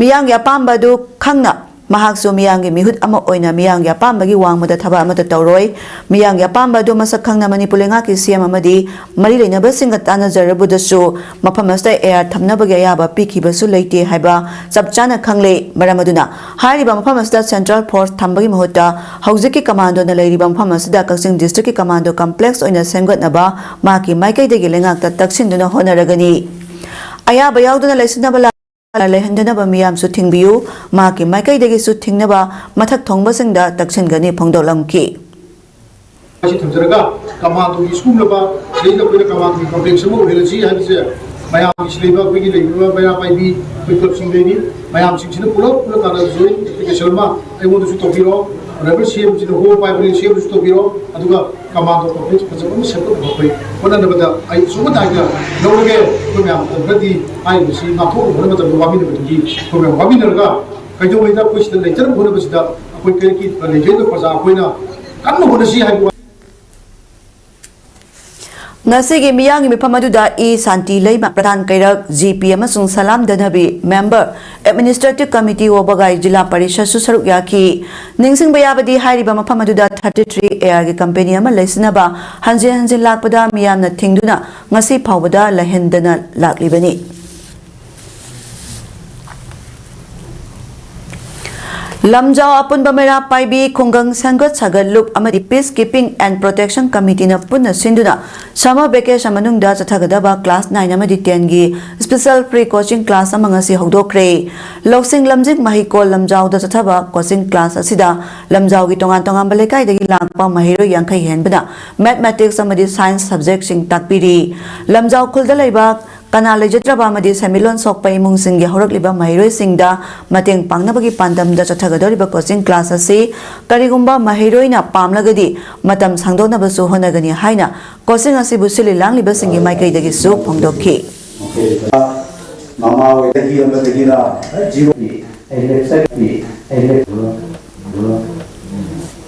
ꯃꯤꯌꯥꯝꯒꯤ ꯑꯄꯥꯝꯕ ꯑꯗꯨ ꯈꯪꯅ ꯃꯍꯥꯛꯁꯨ ꯃꯤꯌꯥꯝꯒꯤ ꯃꯤꯍꯨꯠ ꯑꯃ ꯑꯣꯏꯅ ꯃꯤꯌꯥꯝꯒꯤ ꯑꯄꯥꯝꯕꯒꯤ ꯋꯥꯡꯃꯗ ꯊꯕꯛ ꯑꯃꯠꯇ ꯇꯧꯔꯣꯏ꯫ ꯃꯤꯌꯥꯝꯒꯤ ꯑꯄꯥꯝꯕ ꯑꯗꯨ ꯃꯁꯛ ꯈꯪꯅ ꯃꯅꯤꯄꯨꯔ ꯂꯩꯉꯥꯛꯀꯤ C M ꯑꯃꯗꯤ ꯃꯔꯤ ꯂꯩꯅꯕꯁꯤꯡꯒ ꯇꯥꯟꯅꯖꯔꯕꯗꯁꯨ ꯃꯐꯝ ꯑꯁꯤꯗ A R ꯊꯝꯅꯕꯒꯤ ꯑꯌꯥꯕ ꯄꯤꯈꯤꯕꯁꯨ ꯂꯩꯇꯦ ꯍꯥꯏꯕ ꯆꯞ ꯆꯥꯅ ꯈꯪꯂꯦ꯫ ꯃꯔꯝ ꯑꯗꯨꯅ ꯍꯥꯏꯔꯤꯕ ꯃꯐꯝ ꯑꯁꯤꯗ central force ꯊꯝꯕꯒꯤ ꯃꯍꯨꯠꯇ ꯍꯧꯖꯤꯛꯀꯤ commando ꯅ ꯂꯩꯔꯤꯕ ꯃꯐꯝ ꯑꯁꯤꯗ ꯀꯛꯆꯤꯡ ꯗꯤꯁꯇ꯭ꯔꯤꯛꯀꯤ commando complex ꯑꯣꯏꯅ ꯁꯦꯝꯒꯠꯅꯕ ꯃꯍꯥꯛꯀꯤ ꯃꯥꯏꯀꯩꯗꯒꯤ ꯂꯩꯉꯥꯛꯇ ꯇꯛꯁꯤꯟꯗꯨꯅ ꯍꯣꯠꯅꯔꯒꯅꯤ꯫ ꯑꯌꯥꯕ ꯌꯥꯎꯗꯅ ꯂꯩꯁꯤꯟꯅꯕ ꯂꯩꯍꯟꯗꯅꯕ ꯃꯤꯌꯥꯝꯁꯨ ꯊꯤꯡꯕꯤꯌꯨ꯫ ꯃꯍꯥꯛꯀꯤ ꯃꯥꯏꯀꯩꯗꯒꯤꯁꯨ ꯊꯤꯡꯅꯕ ꯃꯊꯛ ꯊꯣꯡꯕꯁꯤꯡꯗ ꯇꯛꯁꯤꯟꯒꯅꯤ ꯐꯣꯡꯗꯣꯛꯂꯝꯈꯤ꯫ ꯑꯁꯤ ꯊꯝꯖꯔꯒ ꯀꯃꯥꯟꯗꯣꯒꯤ ꯁꯤꯒꯨꯝꯂꯕ ꯁꯤꯗꯩꯗ ꯑꯩꯈꯣꯏꯅ ꯀꯃꯥꯟꯗꯣꯒꯤ ꯀꯝꯄ꯭ꯂꯦꯛꯁ ꯑꯃ ꯑꯣꯏꯍꯜꯂꯁꯤ ꯍꯥꯏꯕꯁꯦ ꯃꯌꯥꯝꯒꯤ ꯁꯤ ꯂꯩꯕ ꯑꯩꯈꯣꯏꯒꯤ ꯂꯩꯔꯤꯕ ꯃꯩꯔꯥ ꯄꯥꯏꯕꯤ ꯑꯩꯈꯣꯏ ꯀ꯭ꯂꯕꯁꯤꯡꯗꯩꯅꯤ꯫ ꯃꯌꯥꯝꯁꯤꯡꯁꯤꯅ ꯄꯨꯂꯞ ꯄꯨꯂꯞ ꯇꯥꯟꯅ ꯖꯣꯏꯟ ꯑꯦꯄ꯭ꯂꯤꯀꯦꯁꯟ ꯑꯃ ꯑꯩꯉꯣꯟꯗꯁꯨ ꯇꯧꯕꯤꯔꯣ, ꯑꯣꯅꯔꯦꯕꯜ ꯁꯤ ꯑꯦꯝꯁꯤꯅ ꯍꯣꯝ ꯄꯥꯏꯕꯅꯤ, ꯁꯤ ꯑꯦꯝꯗꯁꯨ ꯇꯧꯕꯤꯔꯣ, ꯑꯗꯨꯒ ꯀꯃꯥꯟꯗꯣ ꯀꯝꯄ꯭ꯂꯦꯛꯁ ꯐꯖꯕ ꯑꯃ ꯁꯦꯝꯒꯠꯅꯕ ꯑꯩꯈꯣꯏ ꯍꯣꯠꯅꯅꯕꯗ ꯑꯩ ꯑꯆꯧꯕ ꯗꯥꯏꯇ ꯂꯧꯔꯒꯦ꯫ ꯑꯩꯈꯣꯏ ꯃꯌꯥꯝ ꯈꯔꯗꯤ ꯍꯥꯏꯔꯤꯕꯁꯤ ꯉꯥꯛꯊꯣꯛꯅꯕ ꯍꯣꯠꯅꯕ ꯃꯇꯝꯗ ꯋꯥꯃꯤꯟꯅꯕꯗꯨꯒꯤ ꯑꯩꯈꯣꯏ ꯃꯌꯥꯝ ꯋꯥꯃꯤꯟꯅꯔꯒ ꯀꯩꯗꯧꯉꯩꯗ ꯑꯩꯈꯣꯏ ꯁꯤꯗ ꯂꯩꯖꯅꯕ ꯍꯣꯠꯅꯕꯁꯤꯗ ꯑꯩꯈꯣꯏ ꯀꯩꯔꯛꯀꯤ ꯂꯩꯖꯔꯤꯕ ꯄ꯭ꯔꯖꯥ ꯑꯩꯈꯣꯏꯅ ꯀꯟꯅ ꯍꯣꯠꯅꯁꯤ ꯍꯥꯏꯕ ꯋꯥ꯫ ꯉꯁꯤꯒꯤ ꯃꯤꯌꯥꯝꯒꯤ ꯃꯤꯐꯝ ꯑꯗꯨꯗ ꯏ ꯁꯥꯟꯇꯤ ꯂꯩꯃ, ꯄ꯭ꯔꯙꯥꯟ ꯀꯩꯔꯛ, G P ꯑꯃꯁꯨꯡ ꯁꯂꯥꯝ ꯗꯅꯕꯤ, member, administrative committee, ꯋꯥꯕꯒꯥꯏ ꯖꯤꯂꯥ ꯄꯔꯤꯁꯠꯁꯨ ꯁꯔꯨꯛ ꯌꯥꯈꯤ꯫ ꯅꯤꯡꯁꯤꯡꯕ ꯌꯥꯕꯗꯤ ꯍꯥꯏꯔꯤꯕ ꯃꯐꯝ ꯑꯗꯨꯗ thirty three A R ꯒꯤ company ꯑꯃ ꯂꯩꯁꯤꯟꯅꯕ ꯍꯟꯖꯤꯟ ꯍꯟꯖꯤꯟ ꯂꯥꯛꯄꯗ ꯃꯤꯌꯥꯝꯅ ꯊꯤꯡꯗꯨꯅ ꯉꯁꯤ ꯐꯥꯎꯕꯗ ꯂꯩꯍꯟꯗꯅ ꯂꯥꯛꯂꯤꯕꯅꯤ꯫ ꯂꯝꯖꯥꯎ ꯑꯄꯨꯟꯕ ꯃꯩꯔꯥ ꯄꯥꯏꯕꯤ ꯈꯨꯡꯒꯪ ꯁꯦꯝꯒꯠ ꯁꯥꯒꯠꯂꯨꯞ ꯑꯃꯗꯤ Peace Keeping and Protection Committeeꯅ ꯄꯨꯟꯅ ꯁꯤꯟꯗꯨꯅ summer vacation ꯃꯅꯨꯡꯗ ꯆꯠꯊꯒꯗꯕ class nine ꯑꯃꯗꯤ tenꯒꯤ special free coaching class ꯑꯃ ꯉꯁꯤ ꯍꯧꯗꯣꯛꯈ꯭ꯔꯦ꯫ ꯂꯧꯁꯤꯡ ꯂꯝꯖꯤꯡ ꯃꯍꯩꯀꯣꯜ ꯂꯝꯖꯥꯎꯗ ꯆꯠꯊꯕ coaching class ꯑꯁꯤꯗ ꯂꯝꯖꯥꯎꯒꯤ ꯇꯣꯉꯥꯟ ꯇꯣꯉꯥꯟꯕ ꯂꯩꯀꯥꯏꯗꯒꯤ ꯂꯥꯛꯄ ꯃꯍꯩꯔꯣꯏ ꯌꯥꯡꯈꯩ ꯍꯦꯟꯕꯅ Mathematics ꯑꯃꯗꯤ Science subjectꯁꯤꯡ ꯇꯥꯛꯄꯤꯔꯤ꯫ ꯂꯝꯖꯥꯎ ꯈꯨꯜꯗ ꯂꯩꯕ ꯀꯅꯥ ꯂꯩꯖꯗ꯭ꯔꯕ ꯑꯃꯗꯤ ꯁꯦꯟꯃꯤꯠꯂꯣꯟ ꯁꯣꯛꯄ ꯏꯃꯨꯡꯁꯤꯡꯒꯤ ꯍꯧꯔꯛꯂꯤꯕ ꯃꯍꯩꯔꯣꯏꯁꯤꯡꯗ ꯃꯇꯦꯡ ꯄꯥꯡꯅꯕꯒꯤ ꯄꯥꯟꯗꯝꯗ ꯆꯠꯊꯒꯗꯧꯔꯤꯕ coaching class ꯑꯁꯤ ꯀꯔꯤꯒꯨꯝꯕ ꯃꯍꯩꯔꯣꯏꯅ ꯄꯥꯝꯂꯒꯗꯤ ꯃꯇꯝ ꯁꯥꯡꯗꯣꯛꯅꯕꯁꯨ ꯍꯣꯠꯅꯒꯅꯤ ꯍꯥꯏꯅ coaching ꯑꯁꯤꯕꯨ ꯁꯤꯜꯂꯤ ꯂꯥꯡꯂꯤꯕꯁꯤꯡꯒꯤ ꯃꯥꯏꯀꯩꯗꯒꯤꯁꯨ ꯐꯣꯡꯗꯣꯛꯈꯤ꯫ ꯃꯃꯥ ꯍꯣꯏꯗꯒꯤ ꯑꯃꯗꯒꯤꯔ ꯖꯤꯔꯣ ꯑꯩ ꯂꯦꯞꯆꯔꯤ, ꯑꯩ ꯂꯦꯞ-,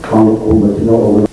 ꯀꯥꯡꯂꯨꯞ ꯈꯣꯝꯕꯗꯨꯅ ꯑꯣꯏ꯫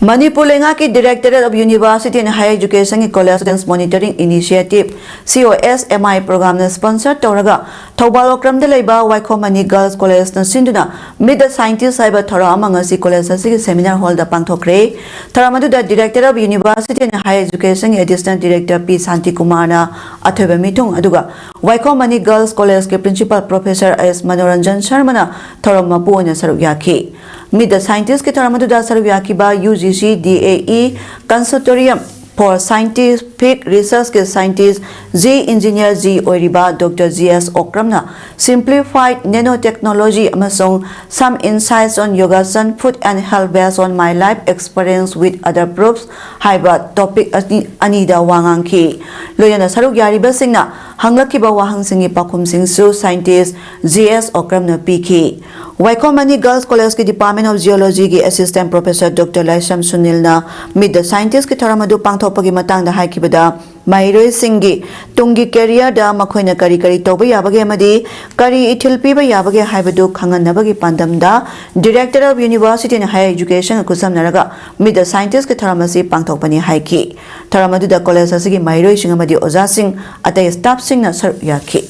ꯃꯅꯤꯄꯨꯔ ꯂꯩꯉꯥꯛꯀꯤ Directorate of University and Higher Educationꯒꯤ College Students Monitoring Initiative, C O S M I programꯅ sponsor ꯇꯧꯔꯒ ꯊꯧꯕꯥꯜ ꯑꯣꯀ꯭ꯔꯝꯗ ꯂꯩꯕ ꯋꯥꯏꯈꯣꯝ ꯃꯅꯤ Girls Collegeꯅ ꯁꯤꯟꯗꯨꯅ Meet the Scientist ꯍꯥꯏꯕ ꯊꯧꯔꯝ ꯑꯃ ꯉꯁꯤ college ꯑꯁꯤꯒꯤ seminar hallꯗ ꯄꯥꯡꯊꯣꯛꯈ꯭ꯔꯦ꯫ ꯊꯧꯔꯝ ꯑꯗꯨꯗ Director of University and Higher Educationꯒꯤ Assistant Director P ꯁꯥꯟꯇꯤꯀꯨꯃꯥꯔꯅ ꯑꯊꯣꯏꯕ ꯃꯤꯊꯨꯡ, ꯑꯗꯨꯒ ꯋꯥꯏꯈꯣꯝ ꯃꯅꯤ Girls Collegeꯀꯤ Principal Professor S ꯃꯅꯣꯔꯟꯖꯟ ꯁꯔꯃꯅ ꯊꯧꯔꯝ ꯃꯄꯨ ꯑꯣꯏꯅ ꯁꯔꯨꯛ ꯌꯥꯈꯤ꯫ Meet the Scientistꯀꯤ ꯊꯧꯔꯝ ꯑꯗꯨꯗ ꯁꯔꯨꯛ ꯌꯥꯈꯤꯕ U G C D A E Consortium for Scientific Researchꯀꯤ scientist G Engineer G ꯑꯣꯏꯔꯤꯕ Doctor G S ꯑꯣꯀ꯭ꯔꯝꯅ simplified nanotechnology ꯑꯃꯁꯨꯡ some insights on Yogasan food and health based on my life experience with other proofs ꯍꯥꯏꯕ topic ꯑꯅꯤ, ꯑꯅꯤꯗ ꯋꯥ ꯉꯥꯡꯈꯤ꯫ ꯂꯣꯏꯅꯅ ꯁꯔꯨꯛ ꯌꯥꯔꯤꯕꯁꯤꯡꯅ ꯍꯪꯂꯛꯈꯤꯕ ꯋꯥꯍꯪꯁꯤꯡꯒꯤ ꯄꯥꯎꯈꯨꯝꯁꯤꯡꯁꯨ scientist G S ꯑꯣꯀ꯭ꯔꯝꯅ ꯄꯤꯈꯤ꯫ ꯋꯥꯏꯈꯣꯝ ꯃꯅꯤ Girls Collegeꯀꯤ Department of Geologyꯒꯤ Assistant Professor Doctor ꯂꯥꯏꯁ꯭ꯔꯝ ꯁꯨꯅꯤꯜꯅ Meet the Scientistꯀꯤ ꯊꯧꯔꯝ ꯑꯗꯨ ꯄꯥꯡꯊꯣꯛꯄꯒꯤ ꯃꯇꯥꯡꯗ ꯍꯥꯏꯈꯤꯕꯗ, ꯃꯍꯩꯔꯣꯏꯁꯤꯡꯒꯤ ꯇꯨꯡꯒꯤ careerꯗ ꯃꯈꯣꯏꯅ ꯀꯔꯤ ꯀꯔꯤ ꯇꯧꯕ ꯌꯥꯕꯒꯦ ꯑꯃꯗꯤ ꯀꯔꯤ ꯏꯊꯤꯜ ꯄꯤꯕ ꯌꯥꯕꯒꯦ ꯍꯥꯏꯕꯗꯨ ꯈꯪꯍꯟꯅꯕꯒꯤ ꯄꯥꯟꯗꯝꯗ Director of University and Higher Educationꯒ ꯈꯨꯠꯁꯝꯅꯔꯒ Meet the Scientistꯀꯤ ꯊꯧꯔꯝ ꯑꯁꯤ ꯄꯥꯡꯊꯣꯛꯄꯅꯤ ꯍꯥꯏꯈꯤ꯫ ꯊꯧꯔꯝ ꯑꯗꯨꯗ college ꯑꯁꯤꯒꯤ ꯃꯍꯩꯔꯣꯏꯁꯤꯡ ꯑꯃꯗꯤ ꯑꯣꯖꯥꯁꯤꯡ, ꯑꯇꯩ staffꯁꯤꯡꯅ ꯁꯔꯨꯛ ꯌꯥꯈꯤ꯫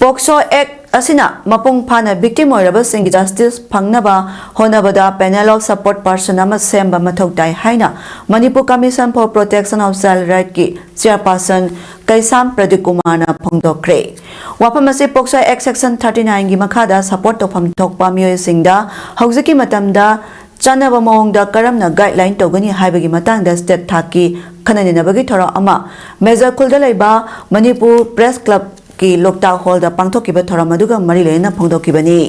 ꯄꯣꯛꯁꯣ ꯑꯦꯛ ꯑꯁꯤꯅ ꯃꯄꯨꯡ ꯐꯥꯅ ꯚꯤꯛꯇꯤꯝ ꯑꯣꯏꯔꯕꯁꯤꯡꯒꯤ ꯖꯁꯇꯤꯁ ꯐꯪꯅꯕ ꯍꯣꯠꯅꯕꯗ ꯄꯦꯅꯦꯜ ꯑꯣꯐ ꯁꯄꯣꯔꯠ ꯄꯥꯔꯁꯟ ꯑꯃ ꯁꯦꯝꯕ ꯃꯊꯧ ꯇꯥꯏ ꯍꯥꯏꯅ Manipur commission for protection of child ꯔꯥꯏꯠꯀꯤ ꯆꯤꯌꯔꯄꯥꯔꯁꯟ ꯀꯩꯁꯥꯝ ꯄ꯭ꯔꯗꯤꯞ ꯀꯨꯃꯥꯔꯅ ꯐꯣꯡꯗꯣꯛꯈ꯭ꯔꯦ꯫ ꯋꯥꯐꯝ ꯑꯁꯤ ꯄꯣꯛꯁꯣ ꯑꯦꯛ ꯁꯦꯛꯁꯟ ꯊꯥꯔꯇꯤ ꯅꯥꯏꯟꯒꯤ ꯃꯈꯥꯗ ꯁꯄꯣꯔꯠ ꯇꯧꯐꯝ ꯊꯣꯛꯄ ꯃꯤꯑꯣꯏꯁꯤꯡꯗ ꯍꯧꯖꯤꯛꯀꯤ ꯃꯇꯝꯗ ꯆꯥꯟꯅꯕ ꯃꯑꯣꯡꯗ ꯀꯔꯝꯅ ꯒꯥꯏꯗꯂꯥꯏꯟ ꯇꯧꯒꯅꯤ ꯍꯥꯏꯕꯒꯤ ꯃꯇꯥꯡꯗ ꯁ꯭ꯇꯦꯠ ꯊꯥꯛꯀꯤ ꯈꯟꯅ ꯅꯩꯅꯕꯒꯤ ꯊꯧꯔꯝ ꯑꯃ ꯃꯦꯖꯔ ꯈꯨꯜꯗ ꯂꯩꯕ ꯃꯅꯤꯄꯨꯔ ꯄ꯭ꯔꯦꯁ ꯀ꯭ꯂꯕꯀꯤ ꯂꯣꯛꯇꯥꯛ ꯍꯣꯜꯗ ꯄꯥꯡꯊꯣꯛꯈꯤꯕ ꯊꯧꯔꯝ ꯑꯗꯨꯒ ꯃꯔꯤ ꯂꯩꯅꯅ ꯐꯣꯡꯗꯣꯛꯈꯤꯕꯅꯤ꯫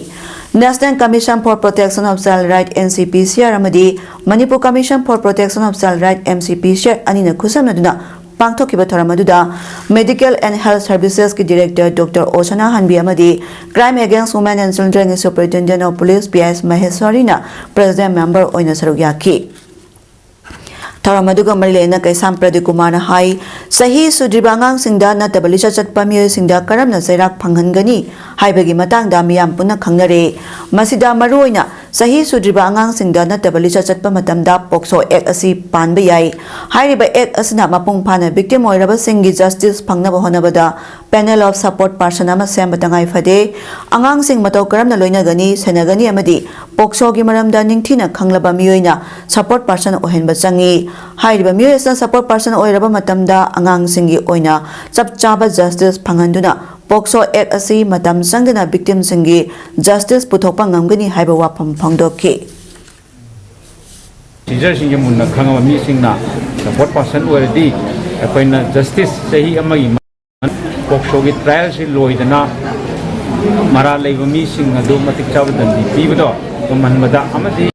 National Commission for Protection of Child Right, N C P C R, ꯑꯃꯗꯤ Manipur Commission for Protection of Child Right, M C P C R, ꯑꯅꯤꯅ ꯈꯨꯠꯁꯝꯅꯗꯨꯅ ꯄꯥꯡꯊꯣꯛꯈꯤꯕ ꯊꯧꯔꯝ ꯑꯗꯨꯗ Medical and Health Servicesꯀꯤ Director Doctor ꯑꯣꯁꯅꯥ ꯍꯟꯕꯤ ꯑꯃꯗꯤ Crime Against Women and Childrenꯒꯤ Superintendent of Police P I S ꯃꯍꯦꯁ꯭ꯋꯔꯤꯅ President Member ꯑꯣꯏꯅ ꯁꯔꯨꯛ ꯌꯥꯈꯤ꯫ ꯊꯧꯔꯝ ꯑꯗꯨꯒ ꯃꯔꯤ ꯂꯩꯅꯅ ꯀꯩꯁꯥꯝ ꯄ꯭ꯔꯗꯤꯞ ꯀꯨꯃꯥꯔꯅ ꯍꯥꯏ, ꯆꯍꯤ ꯁꯨꯗ꯭ꯔꯤꯕ ꯑꯉꯥꯡꯁꯤꯡꯗ ꯅꯠꯇꯕ ꯂꯤꯆꯠ ꯆꯠꯄ ꯃꯤꯑꯣꯏꯁꯤꯡꯗ ꯀꯔꯝꯅ ꯆꯩꯔꯥꯛ ꯐꯪꯍꯟꯒꯅꯤ ꯍꯥꯏꯕꯒꯤ ꯃꯇꯥꯡꯗ ꯃꯤꯌꯥꯝ ꯄꯨꯟꯅ ꯈꯪꯅꯔꯦ꯫ ꯃꯁꯤꯗ ꯃꯔꯨꯑꯣꯏꯅ ꯆꯍꯤ ꯁꯨꯗ꯭ꯔꯤꯕ ꯑꯉꯥꯡꯁꯤꯡꯗ ꯅꯠꯇꯕ ꯂꯤꯆꯠ ꯆꯠꯄ ꯃꯇꯝꯗ ꯄꯣꯛꯁꯣ ꯑꯦꯛ ꯑꯁꯤ ꯄꯥꯟꯕ ꯌꯥꯏ꯫ ꯍꯥꯏꯔꯤꯕ ꯑꯦꯛ ꯑꯁꯤꯅ ꯃꯄꯨꯡ ꯐꯥꯅ ꯚꯤꯛꯇꯤꯝ ꯑꯣꯏꯔꯕꯁꯤꯡꯒꯤ ꯖꯁꯇꯤꯁ ꯐꯪꯅꯕ ꯍꯣꯠꯅꯕꯗ ꯄꯦꯅꯦꯜ ꯑꯣꯐ ꯁꯄꯣꯔꯠ ꯄꯥꯔꯁꯟ ꯑꯃ ꯁꯦꯝꯕ ꯇꯉꯥꯏ ꯐꯗꯦ꯫ ꯑꯉꯥꯡꯁꯤꯡ ꯃꯇꯧ ꯀꯔꯝꯅ ꯂꯣꯏꯅꯒꯅꯤ, ꯁꯦꯟꯅꯒꯅꯤ ꯑꯃꯗꯤ ꯄꯣꯛꯁꯣꯒꯤ ꯃꯔꯝꯗ ꯅꯤꯡꯊꯤꯅ ꯈꯪꯂꯕ ꯃꯤꯑꯣꯏꯅ ꯁꯄꯣꯔꯠ ꯄꯥꯔꯁꯟ ꯑꯣꯏꯍꯟꯕ ꯆꯪꯏ꯫ ꯍꯥꯏꯔꯤꯕ ꯃꯤꯑꯣꯏ ꯑꯁꯤꯅ ꯁꯄꯣꯔꯠ ꯄꯥꯔꯁꯟ ꯑꯣꯏꯔꯕ ꯃꯇꯝꯗ ꯑꯉꯥꯡꯁꯤꯡꯒꯤ ꯑꯣꯏꯅ ꯆꯞ ꯆꯥꯕ ꯖꯁꯇꯤꯁ ꯐꯪꯍꯟꯗꯨꯅ ꯄꯣꯛꯁꯣ ꯑꯦꯛ ꯑꯁꯤ ꯃꯇꯝ ꯆꯪꯗꯅ ꯚꯤꯛꯇꯤꯝꯁꯤꯡꯒꯤ ꯖꯁꯇꯤꯁ ꯄꯨꯊꯣꯛꯄ ꯉꯝꯒꯅꯤ ꯍꯥꯏꯕ ꯋꯥꯐꯝ ꯐꯣꯡꯗꯣꯛꯈꯤ꯫ ꯄ꯭ꯔꯣꯁꯤꯖꯔꯁꯤꯡꯁꯦ ꯃꯨꯟꯅ ꯈꯪꯉꯕ ꯃꯤꯁꯤꯡꯅ ꯁꯄꯣꯔꯠ ꯄꯥꯔꯁꯟ ꯑꯣꯏꯔꯗꯤ ꯑꯩꯈꯣꯏꯅ ꯖꯁꯇꯤꯁ ꯆꯍꯤ ꯑꯃꯒꯤ ꯄꯣꯛꯁꯣꯒꯤ ꯇ꯭ꯔꯥꯏꯌꯦꯜꯁꯤ ꯂꯣꯏꯗꯅ ꯃꯔꯥꯜ ꯂꯩꯕ ꯃꯤꯁꯤꯡ ꯑꯗꯨ ꯃꯇꯤꯛ ꯆꯥꯕ ꯗꯟꯗꯤ ꯄꯤꯕꯗꯣ ꯉꯝꯍꯟꯕꯗ ꯑꯃꯗꯤ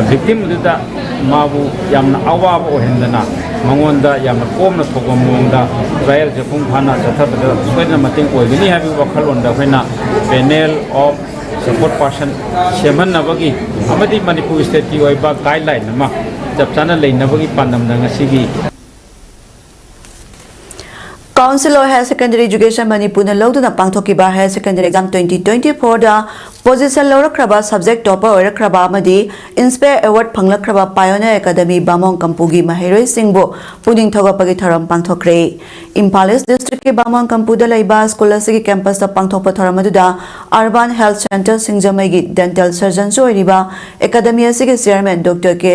ꯚꯤꯛꯇꯤꯝ ꯑꯗꯨꯗ ꯃꯥꯕꯨ ꯌꯥꯝꯅ ꯑꯋꯥꯕ ꯑꯣꯏꯍꯟꯗꯅ ꯃꯉꯣꯟꯗ ꯌꯥꯝꯅ ꯀꯣꯝꯅ ꯊꯣꯛꯄ ꯃꯑꯣꯡꯗ ꯇ꯭ꯔꯥꯏꯌꯦꯜꯁꯦ ꯃꯄꯨꯡ ꯐꯥꯅ ꯆꯠꯊꯕꯗ ꯁꯣꯏꯗꯅ ꯃꯇꯦꯡ ꯑꯣꯏꯒꯅꯤ ꯍꯥꯏꯕꯒꯤ ꯋꯥꯈꯜꯂꯣꯟꯗ ꯑꯩꯈꯣꯏꯅ ꯄꯦꯅꯦꯜ ꯑꯣꯐ ꯁꯄꯣꯔꯠ ꯄꯥꯔꯁꯟ ꯁꯦꯝꯍꯟꯅꯕꯒꯤ ꯑꯃꯗꯤ ꯃꯅꯤꯄꯨꯔ ꯁ꯭ꯇꯦꯠꯀꯤ ꯑꯣꯏꯕ ꯒꯥꯏꯗꯂꯥꯏꯟ ꯑꯃ ꯆꯞ ꯆꯥꯅ ꯂꯩꯅꯕꯒꯤ ꯄꯥꯟꯗꯝꯗ ꯉꯁꯤꯒꯤ Council of Higher Secondary Education ꯃꯅꯤꯄꯨꯔꯅ ꯂꯧꯗꯨꯅ ꯄꯥꯡꯊꯣꯛꯈꯤꯕ Higher Secondary Exam twenty twenty-fourꯗ position ꯂꯧꯔꯛꯈ꯭ꯔꯕ, subject topper ꯑꯣꯏꯔꯛꯈ꯭ꯔꯕ ꯑꯃꯗꯤ INSPIRE Award ꯐꯪꯂꯛꯈ꯭ꯔꯕ Pioneer Academy ꯕꯥꯃꯣꯟ ꯀꯝꯄꯨꯒꯤ ꯃꯍꯩꯔꯣꯏꯁꯤꯡꯕꯨ ꯄꯨꯛꯅꯤꯡ ꯊꯧꯒꯠꯄꯒꯤ ꯊꯧꯔꯝ ꯄꯥꯡꯊꯣꯛꯈ꯭ꯔꯦ꯫ ꯏꯝꯐꯥꯜ ꯏꯁ ꯗꯤꯁꯇ꯭ꯔꯤꯛꯀꯤ ꯕꯥꯃꯣꯟ ꯀꯝꯄꯨꯗ ꯂꯩꯕ ꯁ꯭ꯀꯨꯜ ꯑꯁꯤꯒꯤ ꯀꯦꯝꯄꯁꯇ ꯄꯥꯡꯊꯣꯛꯄ ꯊꯧꯔꯝ ꯑꯗꯨꯗ Urban Health Centre ꯁꯤꯡꯖꯃꯩꯒꯤ dental surgeonꯁꯨ ꯑꯣꯏꯔꯤꯕ Academy ꯑꯁꯤꯒꯤ chairman Doctor K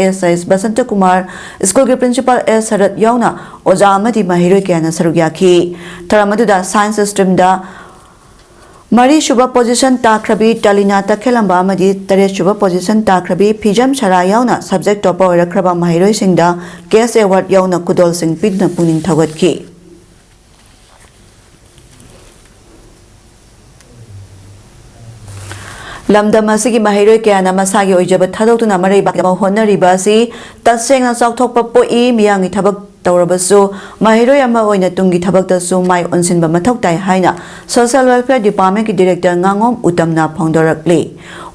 ꯑꯦꯁ ꯑꯦꯁ ꯕꯁꯟꯇ ꯀꯨꯃꯥꯔ, ꯁ꯭ꯀꯨꯜꯒꯤ principal ꯑꯦꯁ ꯁꯔꯠ ꯌꯥꯎꯅ ꯑꯣꯖꯥ ꯑꯃꯗꯤ ꯃꯍꯩꯔꯣꯏ ꯀꯌꯥꯅ ꯁꯔꯨꯛ ꯌꯥꯈꯤ꯫ ꯊꯧꯔꯝ ꯑꯗꯨꯗ science streamꯗ ꯃꯔꯤꯁꯨꯕ position ꯇꯥꯈ꯭ꯔꯕꯤ ꯇꯂꯤꯅꯥ ꯇꯈꯦꯂꯝꯕ ꯑꯃꯗꯤ ꯇꯔꯦꯠꯁꯨꯕ position ꯇꯥꯈ꯭ꯔꯕꯤ ꯐꯤꯖꯝ ꯁꯔꯥ ꯌꯥꯎꯅ subject topper ꯑꯣꯏꯔꯛꯈ꯭ꯔꯕ ꯃꯍꯩꯔꯣꯏꯁꯤꯡꯗ cash award ꯌꯥꯎꯅ ꯈꯨꯗꯣꯜꯁꯤꯡ ꯄꯤꯗꯨꯅ ꯄꯨꯛꯅꯤꯡ ꯊꯧꯒꯠꯈꯤ꯫ ꯂꯝꯗꯝ ꯑꯁꯤꯒꯤ ꯃꯍꯩꯔꯣꯏ ꯀꯌꯥꯅ ꯃꯁꯥꯒꯤ ꯑꯣꯏꯖꯕ ꯊꯥꯗꯣꯛꯇꯨꯅ ꯃꯔꯩꯕꯥꯛꯀꯤꯗꯃꯛ ꯍꯣꯠꯅꯔꯤꯕ ꯑꯁꯤ ꯇꯁꯦꯡꯅ ꯆꯥꯎꯊꯣꯛꯄ ꯄꯣꯛꯏ꯫ ꯃꯤꯌꯥꯝꯒꯤ ꯊꯕꯛ ꯇꯧꯔꯕꯁꯨ ꯃꯍꯩꯔꯣꯏ ꯑꯃ ꯑꯣꯏꯅ ꯇꯨꯡꯒꯤ ꯊꯕꯛꯇꯁꯨ ꯃꯥꯏ ꯑꯣꯟꯁꯤꯟꯕ ꯃꯊꯧ ꯇꯥꯏ ꯍꯥꯏꯅ Social Welfare Departmentꯀꯤ Director ꯉꯥꯉꯣꯝ ꯎꯇꯝꯅ ꯐꯣꯡꯗꯣꯔꯛꯂꯤ꯫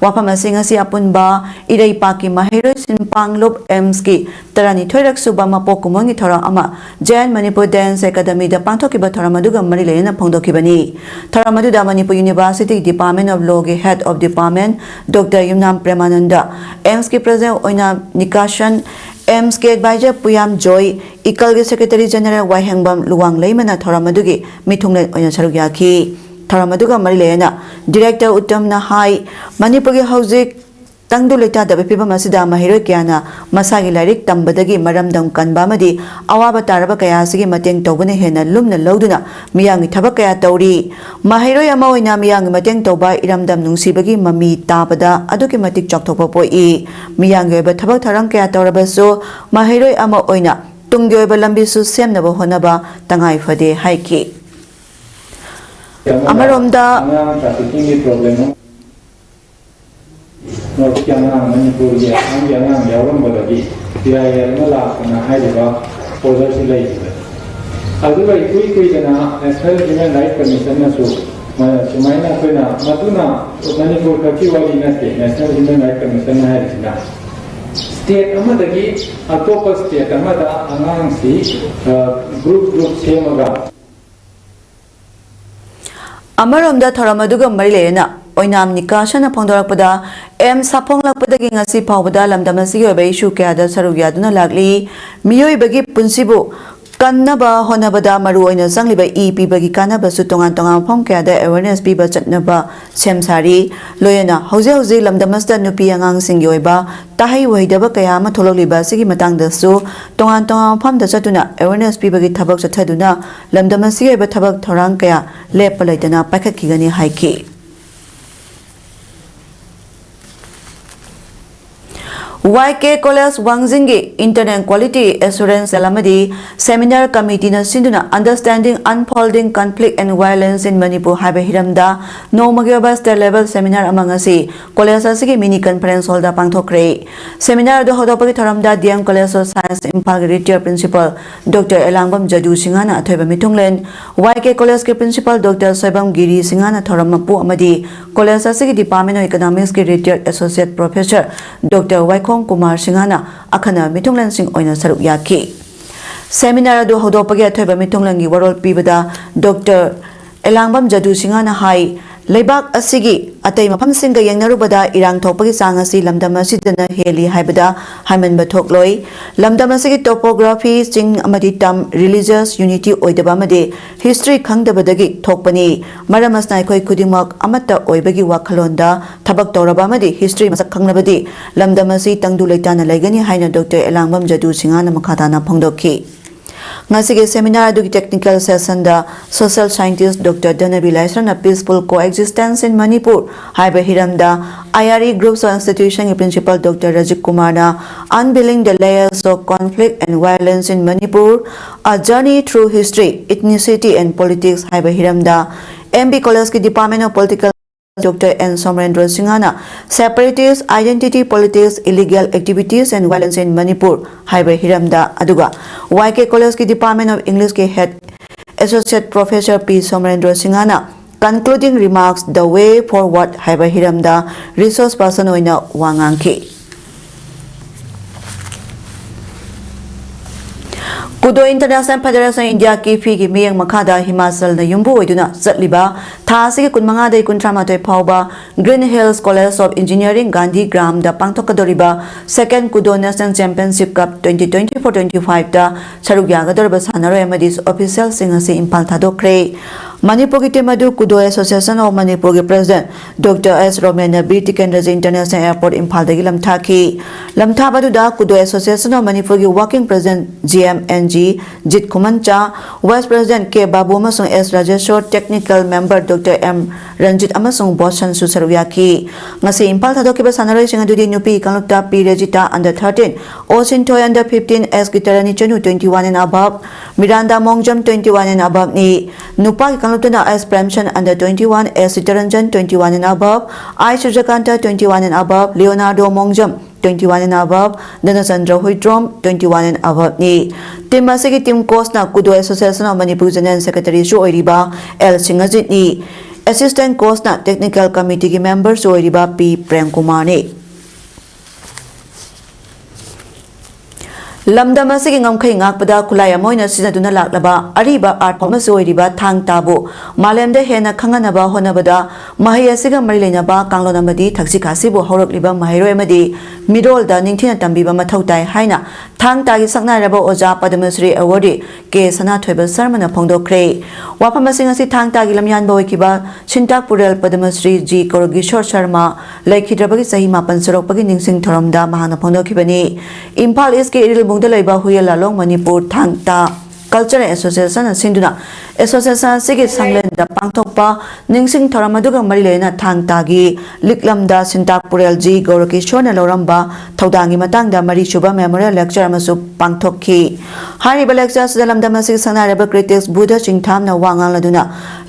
ꯋꯥꯐꯝ ꯑꯁꯤꯡ ꯑꯁꯤ ꯑꯄꯨꯟꯕ ꯏꯔꯩꯄꯥꯛꯀꯤ ꯃꯍꯩꯔꯣꯏ ꯁꯤꯟꯄꯥꯡꯂꯨꯞ AIMSꯀꯤ ꯇꯔꯥꯅꯤꯊꯣꯏꯔꯛ ꯁꯨꯕ ꯃꯄꯣꯛ ꯀꯨꯝꯑꯣꯟꯒꯤ ꯊꯧꯔꯝ ꯑꯃ J N Manipur Dance Academyꯗ ꯄꯥꯡꯊꯣꯛꯈꯤꯕ ꯊꯧꯔꯝ ꯑꯗꯨꯒ ꯃꯔꯤ ꯂꯩꯅꯅ ꯐꯣꯡꯗꯣꯛꯈꯤꯕꯅꯤ꯫ ꯊꯧꯔꯝ ꯑꯗꯨꯗ Manipur University Department of Lawꯒꯤ Head of Department Doctor Yumnam ꯄ꯭ꯔꯦꯃꯥꯅꯟꯗ, AIMSꯀꯤ President ꯑꯣꯏꯅ ꯅꯤꯀꯥꯁꯟ, AIMSꯀꯤ Advisor ꯄꯨꯌꯥꯝ ꯖꯣꯏ, ꯏꯀꯜꯒꯤ Secretary General ꯋꯥꯏꯍꯦꯡꯕꯝ ꯂꯨꯋꯥꯡꯂꯩꯃꯅ ꯊꯧꯔꯝ ꯑꯗꯨꯒꯤ ꯃꯤꯊꯨꯡꯂꯦꯟ ꯑꯣꯏꯅ ꯁꯔꯨꯛ ꯌꯥꯈꯤ꯫ ꯊꯧꯔꯝ ꯑꯗꯨꯒ ꯃꯔꯤ ꯂꯩꯅꯅ Director ꯎꯇꯝꯅ ꯍꯥꯏ, ꯃꯅꯤꯄꯨꯔꯒꯤ ꯍꯧꯖꯤꯛ ꯇꯪꯗꯨ ꯂꯩꯇꯥꯗꯕ ꯐꯤꯕꯝ ꯑꯁꯤꯗ ꯃꯍꯩꯔꯣꯏ ꯀꯌꯥꯅ ꯃꯁꯥꯒꯤ ꯂꯥꯏꯔꯤꯛ ꯇꯝꯕꯗꯒꯤ ꯃꯔꯝꯗꯝ ꯀꯟꯕ ꯑꯃꯗꯤ ꯑꯋꯥꯕ ꯇꯥꯔꯕ ꯀꯌꯥ ꯑꯁꯤꯒꯤ ꯃꯇꯦꯡ ꯇꯧꯕꯅ ꯍꯦꯟꯅ ꯂꯨꯝꯅ ꯂꯧꯗꯨꯅ ꯃꯤꯌꯥꯝꯒꯤ ꯊꯕꯛ ꯀꯌꯥ ꯇꯧꯔꯤ꯫ ꯃꯍꯩꯔꯣꯏ ꯑꯃ ꯑꯣꯏꯅ ꯃꯤꯌꯥꯝꯒꯤ ꯃꯇꯦꯡ ꯇꯧꯕ, ꯏꯔꯝꯗꯝ ꯅꯨꯡꯁꯤꯕꯒꯤ ꯃꯃꯤ ꯇꯥꯕꯗ ꯑꯗꯨꯛꯀꯤ ꯃꯇꯤꯛ ꯆꯥꯎꯊꯣꯛꯄ ꯄꯣꯛꯏ꯫ ꯃꯤꯌꯥꯝꯒꯤ ꯑꯣꯏꯕ ꯊꯕꯛ ꯊꯧꯔꯝ ꯀꯌꯥ ꯇꯧꯔꯕꯁꯨ ꯃꯍꯩꯔꯣꯏ ꯑꯃ ꯑꯣꯏꯅ ꯇꯨꯡꯒꯤ ꯑꯣꯏꯕ ꯂꯝꯕꯤꯁꯨ ꯁꯦꯝꯅꯕ ꯍꯣꯠꯅꯕ ꯇꯉꯥꯏ ꯐꯗꯦ ꯍꯥꯏꯈꯤ꯫ ꯑꯃꯔꯣꯝꯗ ꯑꯉꯥꯡ traffickingꯒꯤ problem ꯑꯃ ꯅꯣꯔꯠꯀꯤ ꯑꯉꯥꯡ, ꯃꯅꯤꯄꯨꯔꯒꯤ ꯑꯁꯥꯝꯒꯤ ꯑꯉꯥꯡ ꯌꯥꯎꯔꯝꯕꯗꯒꯤ ꯄꯤ ꯑꯥꯏ ꯑꯦꯜ ꯑꯃ ꯂꯥꯛꯇꯅ ꯍꯥꯏꯔꯤꯕ orderꯁꯤ ꯂꯩꯈꯤꯕꯅꯤ꯫ ꯑꯗꯨꯒ ꯏꯀꯨꯏ ꯀꯨꯏꯗꯅ National Human Rights Commissionꯅꯁꯨ ꯃ-, ꯁꯨꯃꯥꯏꯅ ꯑꯩꯈꯣꯏꯅ ꯃꯗꯨꯅ ꯃꯅꯤꯄꯨꯔ ꯈꯛꯀꯤ ꯋꯥꯔꯤ ꯅꯠꯇꯦ, National Human Rights Commission ꯍꯥꯏꯔꯤꯁꯤꯅ ꯁ꯭ꯇꯦꯠ ꯑꯃꯗꯒꯤ ꯑꯇꯣꯞꯄ ꯁ꯭ꯇꯦꯠ ꯑꯃꯗ ꯑꯉꯥꯡꯁꯤ ꯒ꯭ꯔꯨꯞ ꯒ꯭ꯔꯨꯞ ꯁꯦꯝꯃꯒ꯫ ꯑꯃꯔꯣꯝꯗ ꯊꯧꯔꯝ ꯑꯗꯨꯒ ꯃꯔꯤ ꯂꯩꯅꯅ ꯑꯣꯏꯅꯥꯝ ꯅꯤꯀꯥꯁꯅ ꯐꯣꯡꯗꯣꯔꯛꯄꯗ, ꯑꯦꯝꯁ ꯁꯥꯐꯣꯡꯂꯛꯄꯗꯒꯤ ꯉꯁꯤ ꯐꯥꯎꯕꯗ ꯂꯝꯗꯝ ꯑꯁꯤꯒꯤ ꯑꯣꯏꯕ ꯏꯁꯨ ꯀꯌꯥꯗ ꯁꯔꯨꯛ ꯌꯥꯗꯨꯅ ꯂꯥꯛꯂꯤ꯫ ꯃꯤꯑꯣꯏꯕꯒꯤ ꯄꯨꯟꯁꯤꯕꯨ ꯀꯟꯅꯕ ꯍꯣꯠꯅꯕꯗ ꯃꯔꯨꯑꯣꯏꯅ ꯆꯪꯂꯤꯕ ꯏ ꯄꯤꯕꯒꯤ ꯀꯥꯟꯅꯕꯁꯨ ꯇꯣꯉꯥꯟ ꯇꯣꯉꯥꯟꯕ ꯃꯐꯝ ꯀꯌꯥꯗ ꯑꯦꯋꯦꯔꯅꯦꯁ ꯄꯤꯕ ꯆꯠꯅꯕ ꯁꯦꯝ ꯁꯥꯔꯤ꯫ ꯂꯣꯏꯅꯅ ꯍꯧꯖꯤꯛ ꯍꯧꯖꯤꯛ ꯂꯝꯗꯝ ꯑꯁꯤꯗ ꯅꯨꯄꯤ ꯑꯉꯥꯡꯁꯤꯡꯒꯤ ꯑꯣꯏꯕ ꯇꯥꯍꯩ ꯑꯣꯏꯗꯕ ꯀꯌꯥ ꯑꯃ ꯊꯣꯛꯂꯛꯂꯤꯕ ꯑꯁꯤꯒꯤ ꯃꯇꯥꯡꯗꯁꯨ ꯇꯣꯉꯥꯟ ꯇꯣꯉꯥꯟꯕ ꯃꯐꯝꯗ ꯆꯠꯇꯨꯅ ꯑꯦꯋꯦꯔꯅꯦꯁ ꯄꯤꯕꯒꯤ ꯊꯕꯛ ꯆꯠꯊꯗꯨꯅ ꯂꯝꯗꯝ ꯑꯁꯤꯒꯤ ꯑꯣꯏꯕ ꯊꯕꯛ ꯊꯧꯔꯥꯡ ꯀꯌꯥ ꯂꯦꯞꯄ ꯂꯩꯇꯅ ꯄꯥꯏꯈꯠꯈꯤꯒꯅꯤ ꯍꯥꯏꯈꯤ꯫ ꯋꯥꯏ ꯀꯦ ꯀꯣꯂꯦꯖ ꯋꯥꯡꯖꯤꯡꯒꯤ Internal Quality Assurance Cell ꯑꯃꯗꯤ Seminar Committeeꯅ ꯁꯤꯟꯗꯨꯅ Understanding Unfolding Conflict and Violence in Manipur ꯍꯥꯏꯕ ꯍꯤꯔꯝꯗ ꯅꯣꯡꯃꯒꯤ ꯑꯣꯏꯕ state level seminar ꯑꯃ ꯉꯁꯤ ꯀꯣꯂꯦꯖ ꯑꯁꯤꯒꯤ mini conference hallꯗ ꯄꯥꯡꯊꯣꯛꯈ꯭ꯔꯦ꯫ Seminar ꯑꯗꯨ ꯍꯧꯗꯣꯛꯄꯒꯤ ꯊꯧꯔꯝꯗ D M College of Science ꯏꯝꯐꯥꯜꯒꯤ retired principal Doctor ꯑꯦꯂꯥꯡꯕꯝ ꯖꯗꯨ ꯁꯤꯡꯍꯅ ꯑꯊꯣꯏꯕ ꯃꯤꯊꯨꯡꯂꯦꯟ, ꯋꯥꯏ ꯀꯦ ꯀꯣꯂꯦꯖꯀꯤ principal Doctor ꯁꯣꯏꯕꯝ ꯒꯤꯔꯤ ꯁꯤꯡꯍꯅ ꯊꯧꯔꯝ ꯃꯄꯨ ꯑꯃꯗꯤ ꯀꯣꯂꯦꯖ ꯑꯁꯤꯒꯤ Department of Economicsꯀꯤ retired associate professor Doctor ꯋꯥꯏꯈꯣꯡ Kumar ꯁꯤꯡꯍꯅ ꯑꯈꯟꯅꯕ ꯃꯤꯊꯨꯡꯂꯦꯟꯁꯤꯡ ꯑꯣꯏꯅ ꯁꯔꯨꯛ ꯌꯥꯈꯤ꯫ Seminar ꯑꯗꯨ ꯍꯧꯗꯣꯛꯄꯒꯤ ꯑꯊꯣꯏꯕ ꯃꯤꯊꯨꯡꯂꯦꯟꯒꯤ ꯋꯥꯔꯣꯜ ꯄꯤꯕꯗ Doctor ꯑꯦꯂꯥꯡꯕꯝ ꯖꯗꯨ ꯁꯤꯡꯍꯅ ꯍꯥꯏ, ꯂꯩꯕꯥꯛ ꯑꯁꯤꯒꯤ ꯑꯇꯩ ꯃꯐꯝꯁꯤꯡꯒ ꯌꯦꯡꯅꯔꯨꯕꯗ ꯏꯔꯥꯡ ꯊꯣꯛꯄꯒꯤ ꯆꯥꯡ ꯑꯁꯤ ꯂꯝꯗꯝ ꯑꯁꯤꯗꯅ ꯍꯦꯜꯂꯤ ꯍꯥꯏꯕꯗ ꯍꯥꯏꯃꯟꯕ ꯊꯣꯛꯂꯣꯏ꯫ ꯂꯝꯗꯝ ꯑꯁꯤꯒꯤ topography, ꯆꯤꯡ ꯑꯃꯗꯤ ꯇꯝ, religious unity ꯑꯣꯏꯗꯕ ꯑꯃꯗꯤ history ꯈꯪꯗꯕꯗꯒꯤ ꯊꯣꯛꯄꯅꯤ꯫ ꯃꯔꯝ ꯑꯁꯤꯅ ꯑꯩꯈꯣꯏ ꯈꯨꯗꯤꯡꯃꯛ ꯑꯃꯠꯇ ꯑꯣꯏꯕꯒꯤ ꯋꯥꯈꯜꯂꯣꯟꯗ ꯊꯕꯛ ꯇꯧꯔꯕ ꯑꯃꯗꯤ history ꯃꯁꯛ ꯈꯪꯂꯕꯗꯤ ꯂꯝꯗꯝ ꯑꯁꯤ ꯇꯪꯗꯨ ꯂꯩꯇꯥꯅ ꯂꯩꯒꯅꯤ ꯍꯥꯏꯅ Doctor ꯑꯦꯂꯥꯡꯕꯝ ꯖꯗꯨ ꯁꯤꯡꯍꯅ ꯃꯈꯥ ꯇꯥꯅ ꯐꯣꯡꯗꯣꯛꯈꯤ꯫ ꯉꯁꯤꯒꯤ seminar ꯑꯗꯨꯒꯤ technical sessionꯗ social scientist Doctor ꯙꯅꯕꯤ ꯂꯥꯏꯁ꯭ꯔꯝꯅ Peaceful Coexistence in Manipur ꯍꯥꯏꯕ ꯍꯤꯔꯝꯗ I R E Groups of Institutionꯒꯤ principal Doctor Rajiv ꯀꯨꯃꯥꯔꯅ Unveiling the Layers of Conflict and Violence in Manipur, A Journey Through History, Ethnicity and Politics ꯍꯥꯏꯕ ꯍꯤꯔꯝꯗ M B Collegeꯀꯤ Department of Political Doctor N ꯁꯣꯃꯔꯦꯟꯗ꯭ꯔꯣ ꯁꯤꯡꯍꯅ Separatist Identity Politics, Illegal Activities and Violence in Manipur ꯍꯥꯏꯕ ꯍꯤꯔꯝꯗ, ꯑꯗꯨꯒ Y K Collegeꯀꯤ Department of Englishꯀꯤ Head Associate Professor P ꯁꯣꯃꯔꯦꯟꯗ꯭ꯔꯣ ꯁꯤꯡꯍꯅ Concluding Remarks, The Way Forward ꯍꯥꯏꯕ ꯍꯤꯔꯝꯗ resource person ꯑꯣꯏꯅ ꯋꯥ ꯉꯥꯡꯈꯤ꯫ ꯀꯨꯗꯣ international federation India ꯀꯤꯐꯤꯒꯤ ꯃꯤꯠꯌꯦꯡ ꯃꯈꯥꯗ ꯍꯤꯃꯥꯆꯜꯅ ꯌꯨꯝꯕꯨ ꯑꯣꯏꯗꯨꯅ ꯆꯠꯂꯤꯕ ꯊꯥ ꯑꯁꯤꯒꯤ ꯀꯨꯟꯃꯉꯥꯗꯒꯤ ꯀꯨꯟꯊ꯭ꯔꯥꯃꯥꯊꯣꯏ ꯐꯥꯎꯕ Green Hills College of Engineering Gandhigram the ꯄꯥꯡꯊꯣꯛꯀꯗꯧꯔꯤꯕ Second Kudo National Championship Cup twenty twenty-four twenty-five ꯇ ꯁꯔꯨꯛ ꯌꯥꯒꯗꯧꯔꯤꯕ ꯁꯥꯟꯅꯔꯣꯏ ꯑꯃꯗꯤ official ꯁꯤꯡ ꯑꯁꯤ ꯏꯝꯐꯥꯜ ꯊꯥꯗꯣꯛꯈ꯭ꯔꯦ꯫ ꯃꯅꯤꯄꯨꯔꯒꯤ team ꯑꯗꯨ Kudo Association of Manipur ꯒꯤ president Doctor S ꯔꯣꯃꯦꯟꯅ ꯕꯤꯔ ꯇꯤꯀꯦꯟꯗ꯭ꯔꯖꯤ International Airport ꯏꯝꯐꯥꯜꯗꯒꯤ ꯂꯝꯊꯥꯈꯤ꯫ ꯂꯝꯊꯥꯕ ꯑꯗꯨꯗ Kudo Association of Manipur ꯒꯤ working president G M N G ꯖꯤꯠ ꯈꯨꯃꯟꯆꯥ, vice president K ꯕꯥꯕꯨ ꯑꯃꯁꯨꯡ S Rajeshor, technical member Doctor M Ranjit ꯑꯃꯁꯨꯡ ꯕꯣꯁꯟꯁꯨ ꯁꯔꯨꯛ ꯌꯥꯈꯤ꯫ ꯉꯁꯤ ꯏꯝꯐꯥꯜ ꯊꯥꯗꯣꯛꯈꯤꯕ ꯁꯥꯟꯅꯔꯣꯏꯁꯤꯡ ꯑꯗꯨꯗꯤ ꯅꯨꯄꯤ ꯀꯥꯡꯂꯨꯞꯇ ꯄꯤ ꯔꯦꯖꯤꯇꯥ under thirteen, ꯑꯣ ꯁꯤꯟꯊꯣꯏ under fifteen, S ꯒꯤꯇꯔꯥꯅꯤ Chanu twenty one and above, ꯃꯤꯔꯥꯟꯗꯥ ꯃꯣꯡꯖꯝ twenty one and above ꯅꯤ꯫ ꯅꯨꯄꯥꯒꯤ ꯀꯥꯡꯂꯨꯞꯇꯅ S Premson under twenty one, S Sitaranjan twenty one and above, I Surjakanta twenty one and above, Leonardo Mongjam twenty one and above, Dhanachandra Huidrom twenty one and above ꯅꯤ꯫ Team ꯑꯁꯤꯒꯤ team coach ꯅ Kudo Association of Manipur General Secretary ꯁꯨ ꯑꯣꯏꯔꯤꯕ L ꯁꯤꯡꯍꯖꯤꯠꯅꯤ꯫ Assistant coach ꯅ technical committee ꯒꯤ member ꯁꯨ ꯑꯣꯏꯔꯤꯕ P ꯄ꯭ꯔꯦꯝꯀꯨꯃꯥꯔꯅꯤ꯫ ꯂꯝꯗꯝ ꯑꯁꯤꯒꯤ ꯉꯝꯈꯩ ꯉꯥꯛꯄꯗ ꯈꯨꯠꯂꯥꯏ ꯑꯃ ꯑꯣꯏꯅ ꯁꯤꯖꯤꯟꯅꯗꯨꯅ ꯂꯥꯛꯂꯕ ꯑꯔꯤꯕ art form ꯑꯃꯁꯨ ꯑꯣꯏꯔꯤꯕ ꯊꯥꯡ ꯇꯥꯕꯨ ꯃꯥꯂꯦꯝꯗ ꯍꯦꯟꯅ ꯈꯪꯍꯟꯅꯕ ꯍꯣꯠꯅꯕꯗ ꯃꯍꯩ ꯑꯁꯤꯒ ꯃꯔꯤ ꯂꯩꯅꯕ ꯀꯥꯡꯂꯣꯟ ꯑꯃꯗꯤ ꯊꯛꯁꯤ ꯈꯥꯁꯤꯕꯨ ꯍꯧꯔꯛꯂꯤꯕ ꯃꯍꯩꯔꯣꯏ ꯑꯃꯗꯤ ꯃꯤꯔꯣꯜꯗ ꯅꯤꯡꯊꯤꯅ ꯇꯝꯕꯤꯕ ꯃꯊꯧ ꯇꯥꯏ ꯍꯥꯏꯅ ꯊꯥꯡ ꯇꯥꯒꯤ ꯁꯛꯅꯥꯏꯔꯕ ꯑꯣꯖꯥ ꯄꯗꯃꯁ꯭ꯔꯤ awardee ꯀꯦ ꯁꯅꯥꯊꯣꯏꯕ ꯁꯔꯃꯅ ꯐꯣꯡꯗꯣꯛꯈ꯭ꯔꯦ꯫ ꯋꯥꯐꯝ ꯑꯁꯤꯡ ꯑꯁꯤ ꯊꯥꯡ ꯇꯥꯒꯤ ꯂꯝꯌꯥꯟꯕ ꯑꯣꯏꯈꯤꯕ ꯁꯤꯟꯇꯥꯛꯄꯨꯔꯦꯜ ꯄꯗꯃꯁ꯭ꯔꯤ ꯖꯤ ꯒꯧꯔꯀꯤꯁꯣꯔ ꯁꯔꯃ ꯂꯩꯈꯤꯗ꯭ꯔꯕꯒꯤ ꯆꯍꯤ ꯃꯥꯄꯟ ꯁꯨꯔꯛꯄꯒꯤ ꯅꯤꯡꯁꯤꯡ ꯊꯧꯔꯝꯗ ꯃꯍꯥꯛꯅ ꯐꯣꯡꯗꯣꯛꯈꯤꯕꯅꯤ꯫ ꯏꯝꯐꯥꯜ ꯏꯁꯀꯤ ꯏꯔꯤꯜꯕꯨꯡꯗ ꯂꯩꯕ ꯍꯨꯌꯦꯟ ꯂꯥꯂꯣꯡ ꯃꯅꯤꯄꯨꯔ ꯊꯥꯡ ꯇꯥ Cultural Association ꯅ ꯁꯤꯟꯗꯨꯅ association ꯑꯁꯤꯒꯤ ꯁꯪꯂꯦꯟꯗ ꯄꯥꯡꯊꯣꯛꯄ ꯅꯤꯡꯁꯤꯡ ꯊꯧꯔꯝ ꯑꯗꯨꯒ ꯃꯔꯤ ꯂꯩꯅꯅ ꯊꯥꯡ ꯇꯥꯒꯤ ꯂꯤꯛꯂꯝꯗ ꯁꯤꯟꯇꯥꯛꯄꯨꯔꯦꯜ ꯖꯤ ꯒꯧꯔꯀꯤꯁꯣꯔꯅ ꯂꯧꯔꯝꯕ ꯊꯧꯗꯥꯡꯒꯤ ꯃꯇꯥꯡꯗ ꯃꯔꯤꯁꯨꯕ memorial lecture ꯑꯃꯁꯨ ꯄꯥꯡꯊꯣꯛꯈꯤ꯫ ꯍꯥꯏꯔꯤꯕ lecture ꯑꯁꯤꯗ ꯂꯝꯗꯝ ꯑꯁꯤꯒꯤ ꯁꯛꯅꯥꯏꯔꯕ critics ꯕꯨꯙ ꯆꯤꯡꯊꯥꯝꯅ ꯋꯥ ꯉꯥꯡꯂꯗꯨꯅ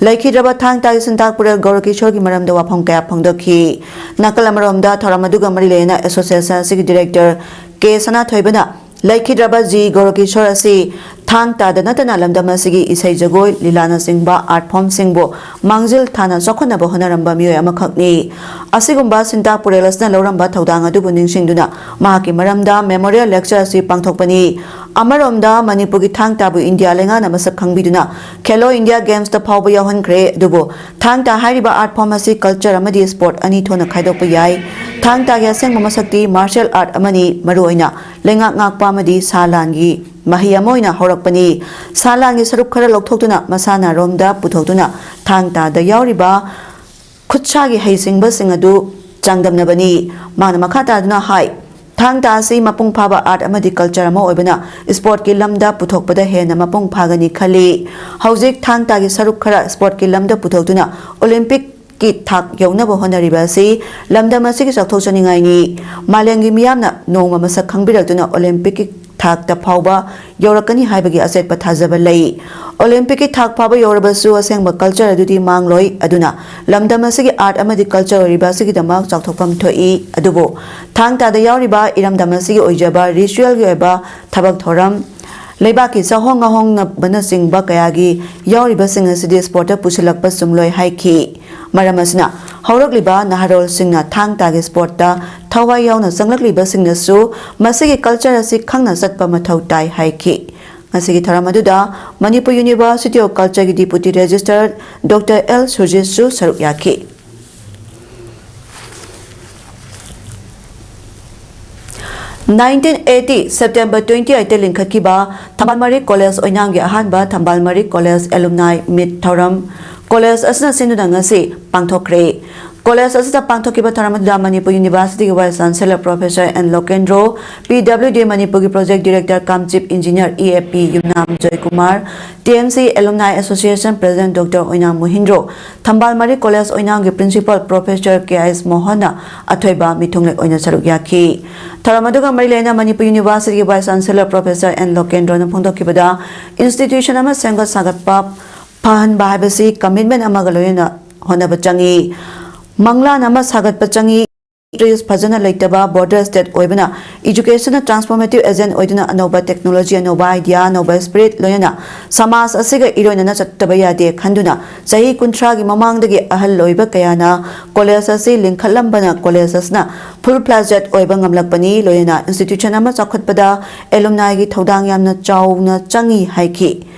ꯂꯩꯈꯤꯗ꯭ꯔꯕ ꯊꯥꯡ ꯇꯥꯒꯤ ꯁꯤꯟꯇꯥꯛꯄꯨꯔꯦꯜ ꯒꯧꯔꯀꯤꯁꯣꯔꯒꯤ ꯃꯔꯝꯗ ꯋꯥꯐꯝ ꯀꯌꯥ ꯐꯣꯡꯗꯣꯛꯈꯤ꯫ ꯅꯥꯀꯜ ꯑꯃꯔꯣꯝꯗ ꯊꯧꯔꯝ ꯑꯗꯨꯒ ꯃꯔꯤ ꯂꯩꯅꯅ association ꯑꯁꯤꯒꯤ director ꯀꯦ ꯁꯅꯥꯊꯣꯏꯕꯅ ꯂꯩꯈꯤꯗ꯭ꯔꯕ ꯖꯤ ꯒꯧꯔꯀꯤꯁꯣꯔ ꯑꯁꯤ ꯊꯥꯡ ꯇꯥꯗ ꯅꯠꯇꯅ ꯂꯝꯗꯝ ꯑꯁꯤꯒꯤ ꯏꯁꯩ ꯖꯒꯣꯏ, ꯂꯤꯂꯥꯅꯆꯤꯡꯕ art formꯁꯤꯡꯕꯨ ꯃꯥꯡꯖꯤꯜ ꯊꯥꯅ ꯆꯥꯎꯈꯠꯅꯕ ꯍꯣꯠꯅꯔꯝꯕ ꯃꯤꯑꯣꯏ ꯑꯃꯈꯛꯅꯤ꯫ ꯑꯁꯤꯒꯨꯝꯕ ꯁꯤꯟꯇꯥ ꯄꯨꯔꯦꯜ ꯑꯁꯤꯅ ꯂꯧꯔꯝꯕ ꯊꯧꯗꯥꯡ ꯑꯗꯨꯕꯨ ꯅꯤꯡꯁꯤꯡꯗꯨꯅ ꯃꯍꯥꯛꯀꯤ ꯃꯔꯝꯗ memorial lecture ꯑꯁꯤ ꯄꯥꯡꯊꯣꯛꯄꯅꯤ꯫ ꯑꯃꯔꯣꯝꯗ ꯃꯅꯤꯄꯨꯔꯒꯤ ꯊꯥꯡ ꯇꯥꯕꯨ ꯏꯟꯗꯤꯌꯥ ꯂꯩꯉꯥꯛꯅ ꯃꯁꯛ ꯈꯪꯕꯤꯗꯨꯅ Khelo India Gamesꯇ ꯐꯥꯎꯕ ꯌꯥꯎꯍꯟꯈ꯭ꯔꯦ꯫ ꯑꯗꯨꯕꯨ ꯊꯥꯡ ꯇꯥ ꯍꯥꯏꯔꯤꯕ art form ꯑꯁꯤ culture ꯑꯃꯗꯤ sport ꯑꯅꯤ ꯊꯣꯛꯅ ꯈꯥꯏꯗꯣꯛꯄ ꯌꯥꯏ꯫ ꯊꯥꯡ ꯇꯥꯒꯤ ꯑꯁꯦꯡꯕ ꯃꯁꯛꯇꯤ martial art ꯑꯃꯅꯤ, ꯃꯔꯨꯑꯣꯏꯅ ꯂꯩꯉꯥꯛ ꯉꯥꯛꯄ ꯑꯃꯗꯤ ꯁꯥ ꯂꯥꯟꯒꯤ ꯃꯍꯩ ꯑꯃ ꯑꯣꯏꯅ ꯍꯧꯔꯛꯄꯅꯤ꯫ ꯁꯥ ꯂꯥꯟꯒꯤ ꯁꯔꯨꯛ ꯈꯔ ꯂꯧꯊꯣꯛꯇꯨꯅ ꯃꯁꯥꯟꯅꯔꯣꯝꯗ ꯄꯨꯊꯣꯛꯇꯨꯅ ꯊꯥꯡ ꯇꯥꯗ ꯌꯥꯎꯔꯤꯕ ꯈꯨꯠꯁꯥꯒꯤ ꯍꯩꯁꯤꯡꯕꯁꯤꯡ ꯑꯗꯨ ꯆꯥꯡꯗꯝꯅꯕꯅꯤ꯫ ꯃꯥꯅ ꯃꯈꯥ ꯇꯥꯗꯨꯅ ꯍꯥꯏ, ꯊꯥꯡ ꯇꯥ ꯑꯁꯤ ꯃꯄꯨꯡ ꯐꯥꯕ art ꯑꯃꯗꯤ culture ꯑꯃ ꯑꯣꯏꯕꯅ sportꯀꯤ ꯂꯝꯗ ꯄꯨꯊꯣꯛꯄꯗ ꯍꯦꯟꯅ ꯃꯄꯨꯡ ꯐꯥꯒꯅꯤ ꯈꯜꯂꯤ꯫ ꯍꯧꯖꯤꯛ ꯊꯥꯡ ꯇꯥꯒꯤ ꯁꯔꯨꯛ ꯈꯔ sportꯀꯤ ꯂꯝꯗ ꯄꯨꯊꯣꯛꯇꯨꯅ Olympicꯀꯤ ꯊꯥꯛ ꯌꯧꯅꯕ ꯍꯣꯠꯅꯔꯤꯕ ꯑꯁꯤ ꯂꯝꯗꯝ ꯑꯁꯤꯒꯤ ꯆꯥꯎꯊꯣꯛꯆꯅꯤꯡꯉꯥꯏꯅꯤ꯫ ꯃꯥꯂꯦꯝꯒꯤ ꯃꯤꯌꯥꯝꯅ ꯅꯣꯡꯃ ꯃꯁꯛ ꯈꯪꯕꯤꯔꯛꯇꯨꯅ Olympicꯀꯤ ꯊꯥꯛꯇ ꯐꯥꯎꯕ ꯌꯧꯔꯛꯀꯅꯤ ꯍꯥꯏꯕꯒꯤ ꯑꯆꯦꯠꯄ ꯊꯥꯖꯕ ꯂꯩ꯫ Olympicꯀꯤ ꯊꯥꯛ ꯐꯥꯎꯕ ꯌꯧꯔꯕꯁꯨ ꯑꯁꯦꯡꯕ culture ꯑꯗꯨꯗꯤ ꯃꯥꯡꯂꯣꯏ꯫ ꯑꯗꯨꯅ ꯂꯝꯗꯝ ꯑꯁꯤꯒꯤ art ꯑꯃꯗꯤ culture ꯑꯣꯏꯔꯤꯕ ꯑꯁꯤꯒꯤꯗꯃꯛ ꯆꯥꯎꯊꯣꯛꯐꯝ ꯊꯣꯛꯏ꯫ ꯑꯗꯨꯕꯨ ꯊꯥꯡ ꯇꯥꯗ ꯌꯥꯎꯔꯤꯕ ꯏꯔꯝꯗꯝ ꯑꯁꯤꯒꯤ ꯑꯣꯏꯖꯕ ritualꯒꯤ ꯑꯣꯏꯕ ꯊꯕꯛ ꯊꯧꯔꯝ, ꯂꯩꯕꯥꯛꯀꯤ ꯆꯥꯍꯣꯡ ꯉꯥꯍꯣꯡꯅꯕꯅꯆꯤꯡꯕ ꯀꯌꯥꯒꯤ ꯌꯥꯎꯔꯤꯕꯁꯤꯡ ꯑꯁꯤꯗꯤ sportꯇ ꯄꯨꯁꯤꯜꯂꯛꯄ ꯆꯨꯝꯂꯣꯏ ꯍꯥꯏꯈꯤ꯫ ꯃꯔꯝ ꯑꯁꯤꯅ ꯍꯧꯔꯛꯂꯤꯕ ꯅꯍꯥꯔꯣꯜꯁꯤꯡꯅ ꯊꯥꯡ ꯇꯥꯒꯤ sportꯇ ꯊꯋꯥꯏ ꯌꯥꯎꯅ ꯆꯪꯂꯛꯂꯤꯕꯁꯤꯡꯅꯁꯨ ꯃꯁꯤꯒꯤ culture ꯑꯁꯤ ꯈꯪꯅ ꯆꯠꯄ ꯃꯊꯧ ꯇꯥꯏ ꯍꯥꯏꯈꯤ꯫ ꯉꯁꯤꯒꯤ ꯊꯧꯔꯝ ꯑꯗꯨꯗ Manipur University of Cultureꯒꯤ Deputy Registrar Doctor L ꯁꯨꯔꯖꯤꯠꯁꯨ ꯁꯔꯨꯛ ꯌꯥꯈꯤ꯫ Nineteen eighty September twenty eight ꯂꯤꯡꯈꯠꯈꯤꯕ ꯊꯝꯕꯥꯜ ꯃꯔꯤꯛ College ꯑꯣꯏꯅꯥꯝꯒꯤ ꯑꯍꯥꯟꯕ ꯊꯝꯕꯥꯜ ꯃꯔꯤꯛ College Alumni Meet ꯊꯧꯔꯝ college ꯑꯁꯤꯅ ꯁꯤꯟꯗꯨꯅ ꯉꯁꯤ ꯄꯥꯡꯊꯣꯛꯈ꯭ꯔꯦ꯫ College ꯑꯁꯤꯗ ꯄꯥꯡꯊꯣꯛꯈꯤꯕ ꯊꯧꯔꯝ ꯑꯗꯨꯗ Manipur Universityꯒꯤ Vice Chancellor Professor N ꯂꯣꯀꯦꯟꯗ꯭ꯔꯣ, PWD ꯃꯅꯤꯄꯨꯔꯒꯤ Project Director cum Chief Engineer E A P Yumnam Joykumar, TMC Alumni Association President Doctor ꯑꯣꯏꯅꯥꯝ ꯃꯣꯍꯤꯟꯗ꯭ꯔꯣ, ꯊꯝꯕꯥꯜ ꯃꯔꯤꯛ College ꯑꯣꯏꯅꯥꯝꯒꯤ Principal Professor K S ꯃꯣꯍꯟꯅ ꯑꯊꯣꯏꯕ ꯃꯤꯊꯨꯡꯂꯦꯟ ꯑꯣꯏꯅ ꯁꯔꯨꯛ ꯌꯥꯈꯤ꯫ ꯊꯧꯔꯝ ꯑꯗꯨꯒ ꯃꯔꯤ ꯂꯩꯅꯅ Manipur Universityꯒꯤ Vice Chancellor Professor N ꯂꯣꯀꯦꯟꯗ꯭ꯔꯣꯅ ꯐꯣꯡꯗꯣꯛꯈꯤꯕꯗ, institution ꯑꯃ ꯁꯦꯝꯒꯠ ꯁꯥꯒꯠꯄ ꯐꯍꯟꯕ ꯍꯥꯏꯕꯁꯤ commitment ꯑꯃꯒ ꯂꯣꯏꯅꯅ ꯍꯣꯠꯅꯕ ꯆꯪꯏ꯫ ꯃꯪꯂꯥꯟ ꯑꯃ ꯁꯥꯒꯠꯄ ꯆꯪꯏ꯫ ꯇ꯭ꯔꯤꯁ ꯐꯖꯅ ꯂꯩꯇꯕ, ꯕꯣꯔꯗꯔ ꯁ꯭ꯇꯦꯠ ꯑꯣꯏꯕꯅ ꯏꯖꯨꯀꯦꯁꯟꯅ ꯇ꯭ꯔꯥꯟꯁꯐꯣꯔꯃꯦꯇꯤꯚ ꯑꯦꯖꯦꯟ ꯑꯣꯏꯗꯨꯅ ꯑꯅꯧꯕ ꯇꯦꯛꯅꯣꯂꯣꯖꯤ, ꯑꯅꯧꯕ ꯑꯥꯏꯗꯤꯌꯥ, ꯑꯅꯧꯕ ꯁ꯭ꯄꯤꯔꯤꯠ, ꯂꯣꯏꯅꯅ ꯁꯃꯥꯖ ꯑꯁꯤꯒ ꯏꯔꯣꯏꯅꯅ ꯆꯠꯇꯕ ꯌꯥꯗꯦ ꯈꯟꯗꯨꯅ ꯆꯍꯤ ꯀꯨꯟꯊ꯭ꯔꯥꯒꯤ ꯃꯃꯥꯡꯗꯒꯤ ꯑꯍꯜ ꯑꯣꯏꯕ ꯀꯌꯥꯅ ꯀꯣꯂꯦꯖ ꯑꯁꯤ ꯂꯤꯡꯈꯠꯂꯝꯕꯅ ꯀꯣꯂꯦꯖ ꯑꯁꯤꯅ ꯐꯨꯜ ꯐ꯭ꯂꯦꯖꯦꯗ ꯑꯣꯏꯕ ꯉꯝꯂꯛꯄꯅꯤ꯫ ꯂꯣꯏꯅꯅ ꯏꯟꯁꯇꯤꯇ꯭ꯌꯨꯁꯟ ꯑꯃ ꯆꯥꯎꯈꯠꯄꯗ ꯑꯦꯂꯨꯝꯅꯥꯏꯒꯤ ꯊꯧꯗꯥꯡ ꯌꯥꯝꯅ ꯆꯥꯎꯅ ꯆꯪꯏ ꯍꯥꯏꯈꯤ꯫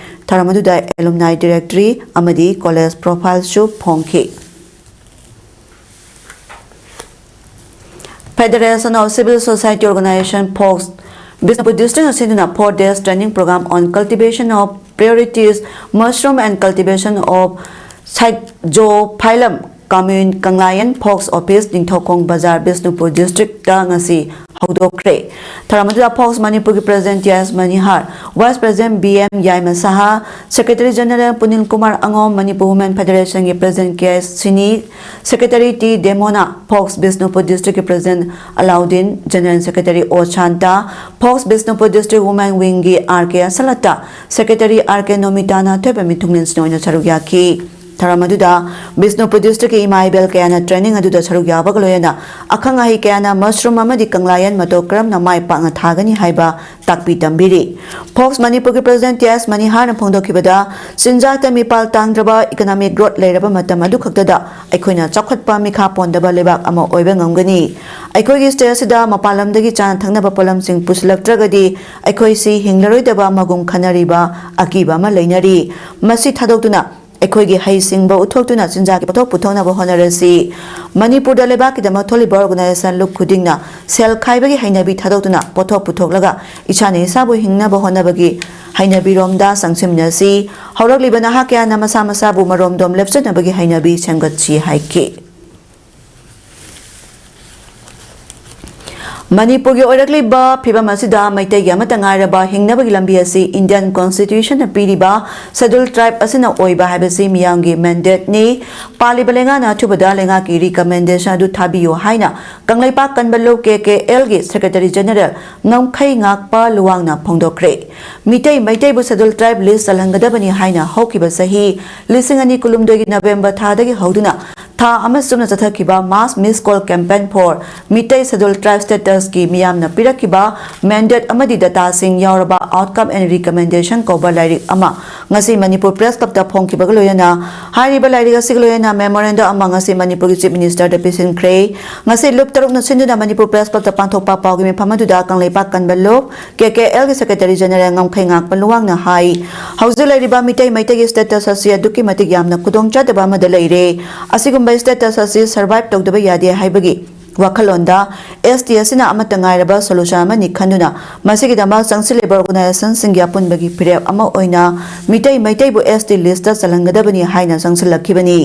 ꯊꯧꯔꯝ ꯑꯗꯨꯗ ꯑꯦꯂꯨꯝꯅꯥꯏ ꯗꯤꯔꯦꯛꯇꯔꯤ ꯑꯃꯗꯤ ꯀꯣꯂꯦꯖ ꯄ꯭ꯔꯣꯐꯥꯏꯜꯁꯨ ꯐꯣꯡꯈꯤ꯫ Federation of Civil Society Organization, FOCS, Bishnupur ꯗꯤꯁꯇ꯭ꯔꯤꯛꯅ ꯁꯤꯟꯗꯨꯅ four days training program on cultivation of priorities mushroom and cultivation of Schizophyllum commune, Kanglayen, FOCS office, Ningthoukhong bazar, Bishnupur ꯗꯤꯁꯇ꯭ꯔꯤꯛꯇ ꯉꯁꯤ ꯍꯧꯗꯣꯛꯈ꯭ꯔꯦ꯫ ꯊꯧꯔꯝ ꯑꯗꯨꯗ ꯐꯣꯛꯁ ꯃꯅꯤꯄꯨꯔꯒꯤ president T S Manihar, vice president B M Yaima Shah, secretary general Punil Kumar ꯑꯉꯣꯝ, Manipur women ꯐꯦꯗꯔꯦꯁꯟꯒꯤ president K S Sini, secretary T Demona, FOCS Bishnupur ꯗꯤꯁꯇ꯭ꯔꯤꯛꯀꯤ president Alauddin, general secretary O Shanta, FOCS Bishnupur district women ꯋꯤꯡꯒꯤ R K Asalata, secretary R K ꯅꯣꯃꯤꯇꯥꯅ ꯑꯊꯣꯏꯕ ꯃꯤꯊꯨꯡꯂꯦꯟꯁꯤꯡ ꯑꯣꯏꯅ ꯁꯔꯨꯛ ꯌꯥꯈꯤ꯫ ꯊꯧꯔꯝ ꯑꯗꯨꯗ ꯕꯤꯁꯅꯨꯄꯨꯔ ꯗꯤꯁꯇ꯭ꯔꯤꯛꯀꯤ ꯏꯃꯥ ꯏꯕꯦꯜ ꯀꯌꯥꯅ ꯇ꯭ꯔꯦꯅꯤꯡ ꯑꯗꯨꯗ ꯁꯔꯨꯛ ꯌꯥꯕꯒ ꯂꯣꯏꯅꯅ ꯑꯈꯪ ꯑꯍꯩ ꯀꯌꯥꯅ ꯃꯁꯔꯨꯝ ꯑꯃꯗꯤ ꯀꯪꯂꯥꯌꯦꯟ ꯃꯇꯧ ꯀꯔꯝꯅ ꯃꯥꯏ ꯄꯥꯛꯅ ꯊꯥꯒꯅꯤ ꯍꯥꯏꯕ ꯇꯥꯛꯄꯤ ꯇꯝꯕꯤꯔꯤ꯫ ꯐꯣꯛꯁ ꯃꯅꯤꯄꯨꯔꯒꯤ ꯄ꯭ꯔꯦꯁꯤꯗꯦꯟꯠ ꯇꯤ ꯑꯦꯁ ꯃꯅꯤꯍꯥꯔꯅ ꯐꯣꯡꯗꯣꯛꯈꯤꯕꯗ, ꯆꯤꯟꯖꯥꯛꯇ ꯃꯤꯄꯥꯜ ꯇꯥꯡꯗ꯭ꯔꯕ ꯏꯀꯣꯅꯣꯃꯤꯛ ꯒ꯭ꯔꯣꯠ ꯂꯩꯔꯕ ꯃꯇꯝ ꯑꯗꯨ ꯈꯛꯇꯗ ꯑꯩꯈꯣꯏꯅ ꯆꯥꯎꯈꯠꯄ ꯃꯤꯈꯥ ꯄꯣꯟꯗꯕ ꯂꯩꯕꯥꯛ ꯑꯃ ꯑꯣꯏꯕ ꯉꯝꯒꯅꯤ꯫ ꯑꯩꯈꯣꯏꯒꯤ ꯁ꯭ꯇꯦꯠ ꯑꯁꯤꯗ ꯃꯄꯥꯟ ꯂꯝꯗꯒꯤ ꯆꯥꯅ ꯊꯛꯅꯕ ꯄꯣꯠꯂꯝꯁꯤꯡ ꯄꯨꯁꯤꯜꯂꯛꯇ꯭ꯔꯒꯗꯤ ꯑꯩꯈꯣꯏꯁꯤ ꯍꯤꯡꯂꯔꯣꯏꯗꯕ ꯃꯒꯨꯝ ꯈꯟꯅꯔꯤꯕ ꯑꯀꯤꯕ ꯑꯃ ꯂꯩꯅꯔꯤ꯫ ꯃꯁꯤ ꯊꯥꯗꯣꯛꯇꯨꯅ ꯑꯩꯈꯣꯏꯒꯤ ꯍꯩꯁꯤꯡꯕ ꯎꯠꯊꯣꯛꯇꯨꯅ ꯆꯤꯟꯖꯥꯛꯀꯤ ꯄꯣꯠꯊꯣꯛ ꯄꯨꯊꯣꯛꯅꯕ ꯍꯣꯠꯅꯔꯁꯤ꯫ ꯃꯅꯤꯄꯨꯔꯗ ꯂꯩꯕꯥꯛꯀꯤꯗꯃꯛ ꯊꯣꯛꯂꯤꯕ ꯑꯣꯔꯒꯅꯥꯏꯖꯦꯁꯟ ꯂꯨꯞ ꯈꯨꯗꯤꯡꯅ ꯁꯦꯜ ꯈꯥꯏꯕꯒꯤ ꯍꯩꯅꯕꯤ ꯊꯥꯗꯣꯛꯇꯨꯅ ꯄꯣꯠꯊꯣꯛ ꯄꯨꯊꯣꯛꯂꯒ ꯏꯁꯥꯅ ꯏꯁꯥꯕꯨ ꯍꯤꯡꯅꯕ ꯍꯣꯠꯅꯕꯒꯤ ꯍꯩꯅꯕꯤꯔꯣꯝꯗ ꯆꯪꯁꯤꯟꯃꯤꯟꯅꯁꯤ꯫ ꯍꯧꯔꯛꯂꯤꯕ ꯅꯍꯥ ꯀꯌꯥꯅ ꯃꯁꯥ ꯃꯁꯥꯕꯨ ꯃꯔꯣꯝꯗꯣꯝ ꯂꯦꯞꯆꯅꯕꯒꯤ ꯍꯩꯅꯕꯤ ꯁꯦꯝꯒꯠꯁꯤ ꯍꯥꯏꯈꯤ꯫ ꯃꯅꯤꯄꯨꯔꯒꯤ ꯑꯣꯏꯔꯛꯂꯤꯕ ꯐꯤꯕꯝ ꯑꯁꯤꯗ ꯃꯩꯇꯩꯒꯤ ꯑꯃꯠꯇ ꯉꯥꯏꯔꯕ ꯍꯤꯡꯅꯕꯒꯤ ꯂꯝꯕꯤ ꯑꯁꯤ Indian Constitution ꯅ ꯄꯤꯔꯤꯕ Scheduled Tribe ꯑꯁꯤꯅ ꯑꯣꯏꯕ ꯍꯥꯏꯕꯁꯤ ꯃꯤꯌꯥꯝꯒꯤ mandate ꯅꯤ꯫ ꯄꯥꯜꯂꯤꯕ ꯂꯩꯉꯥꯛꯅ ꯑꯊꯨꯕꯗ ꯂꯩꯉꯥꯛꯀꯤ recommendation ꯑꯗꯨ ꯊꯥꯕꯤꯌꯨ ꯍꯥꯏꯅ ꯀꯪꯂꯩꯄꯥꯛ ꯀꯟꯕ ꯂꯨꯞ, K K L ꯒꯤ Secretary General ꯉꯝꯈꯩ ꯉꯥꯛꯄ ꯂꯨꯋꯥꯡꯅ ꯐꯣꯡꯗꯣꯛꯈ꯭ꯔꯦ꯫ ꯃꯤꯇꯩ ꯃꯩꯇꯩꯕꯨ Scheduled Tribe list ꯆꯜꯍꯟꯒꯗꯕꯅꯤ ꯍꯥꯏꯅ ꯍꯧꯈꯤꯕ ꯆꯍꯤ ꯂꯤꯁꯤꯡ ꯑꯅꯤ ꯀꯨꯟꯍꯨꯝꯗꯣꯏꯒꯤ November ꯊꯥꯗꯒꯤ ꯍꯧꯗꯨꯅ ꯊꯥ ꯑꯃ ꯆꯨꯞꯅ ꯆꯠꯊꯈꯤꯕ Mass Miss Call Campaign for Meitei Scheduled Tribe Status ꯀꯤ ꯃꯤꯌꯥꯝꯅ ꯄꯤꯔꯛꯈꯤꯕ mandate ꯑꯃꯗꯤ data ꯁꯤꯡ ꯌꯥꯎꯔꯕ Outcome and Recommendation ꯀꯧꯕ ꯂꯥꯏꯔꯤꯛ ꯑꯃ ꯉꯁꯤ ꯃꯅꯤꯄꯨꯔ Press Club ꯇ ꯐꯣꯡꯈꯤꯕꯒ ꯂꯣꯏꯅꯅ ꯍꯥꯏꯔꯤꯕ ꯂꯥꯏꯔꯤꯛ ꯑꯁꯤꯒ ꯂꯣꯏꯅꯅ memorandum ꯑꯃ ꯉꯁꯤ ꯃꯅꯤꯄꯨꯔꯒꯤ Chief Minister ꯗ ꯄꯤꯁꯤꯟꯈ꯭ꯔꯦ꯫ ꯉꯁꯤ ꯂꯨꯞ ꯇꯔꯨꯛꯅ ꯁꯤꯟꯗꯨꯅ ꯃꯅꯤꯄꯨꯔ Press Club ꯇ ꯄꯥꯡꯊꯣꯛꯄ ꯄꯥꯎꯒꯤ ꯃꯤꯐꯝ ꯑꯗꯨꯗ ꯀꯪꯂꯩꯄꯥꯛ ꯀꯟꯕ ꯂꯨꯞ, K K L ꯒꯤ Secretary General ꯉꯝꯈꯩ ꯉꯥꯛꯄ ꯂꯨꯋꯥꯡꯅ ꯍꯥꯏ, ꯍꯧꯖꯤꯛ ꯂꯩꯔꯤꯕ ꯃꯤꯇꯩ ꯃꯩꯇꯩꯒꯤ status ꯑꯁꯤ ꯑꯗꯨꯛꯀꯤ ꯃꯇꯤꯛ ꯌꯥꯝꯅ ꯈꯨꯗꯣꯡꯆꯥꯗꯕ ꯑꯃꯗ ꯂꯩꯔꯦ꯫ ꯑꯁꯤꯒꯨꯝꯕ status ꯑꯁꯤ survive ꯇꯧꯗꯕ ꯌꯥꯗꯦ ꯍꯥꯏꯕꯒꯤ ꯋꯥꯈꯜꯂꯣꯟꯗ S T ꯑꯁꯤꯅ ꯑꯃꯠꯇ ꯉꯥꯏꯔꯕ solution ꯑꯃꯅꯤ ꯈꯟꯗꯨꯅ ꯃꯁꯤꯒꯤꯗꯃꯛ ꯆꯪꯁꯤꯜꯂꯤꯕ organization ꯁꯤꯡꯒꯤ ꯑꯄꯨꯟꯕꯒꯤ ꯐꯤꯔꯦꯞ ꯑꯃ ꯑꯣꯏꯅ ꯃꯤꯇꯩ ꯃꯩꯇꯩꯕꯨ S T list ꯇ ꯆꯜꯍꯟꯒꯗꯕꯅꯤ ꯍꯥꯏꯅ ꯆꯪꯁꯤꯜꯂꯛꯈꯤꯕꯅꯤ꯫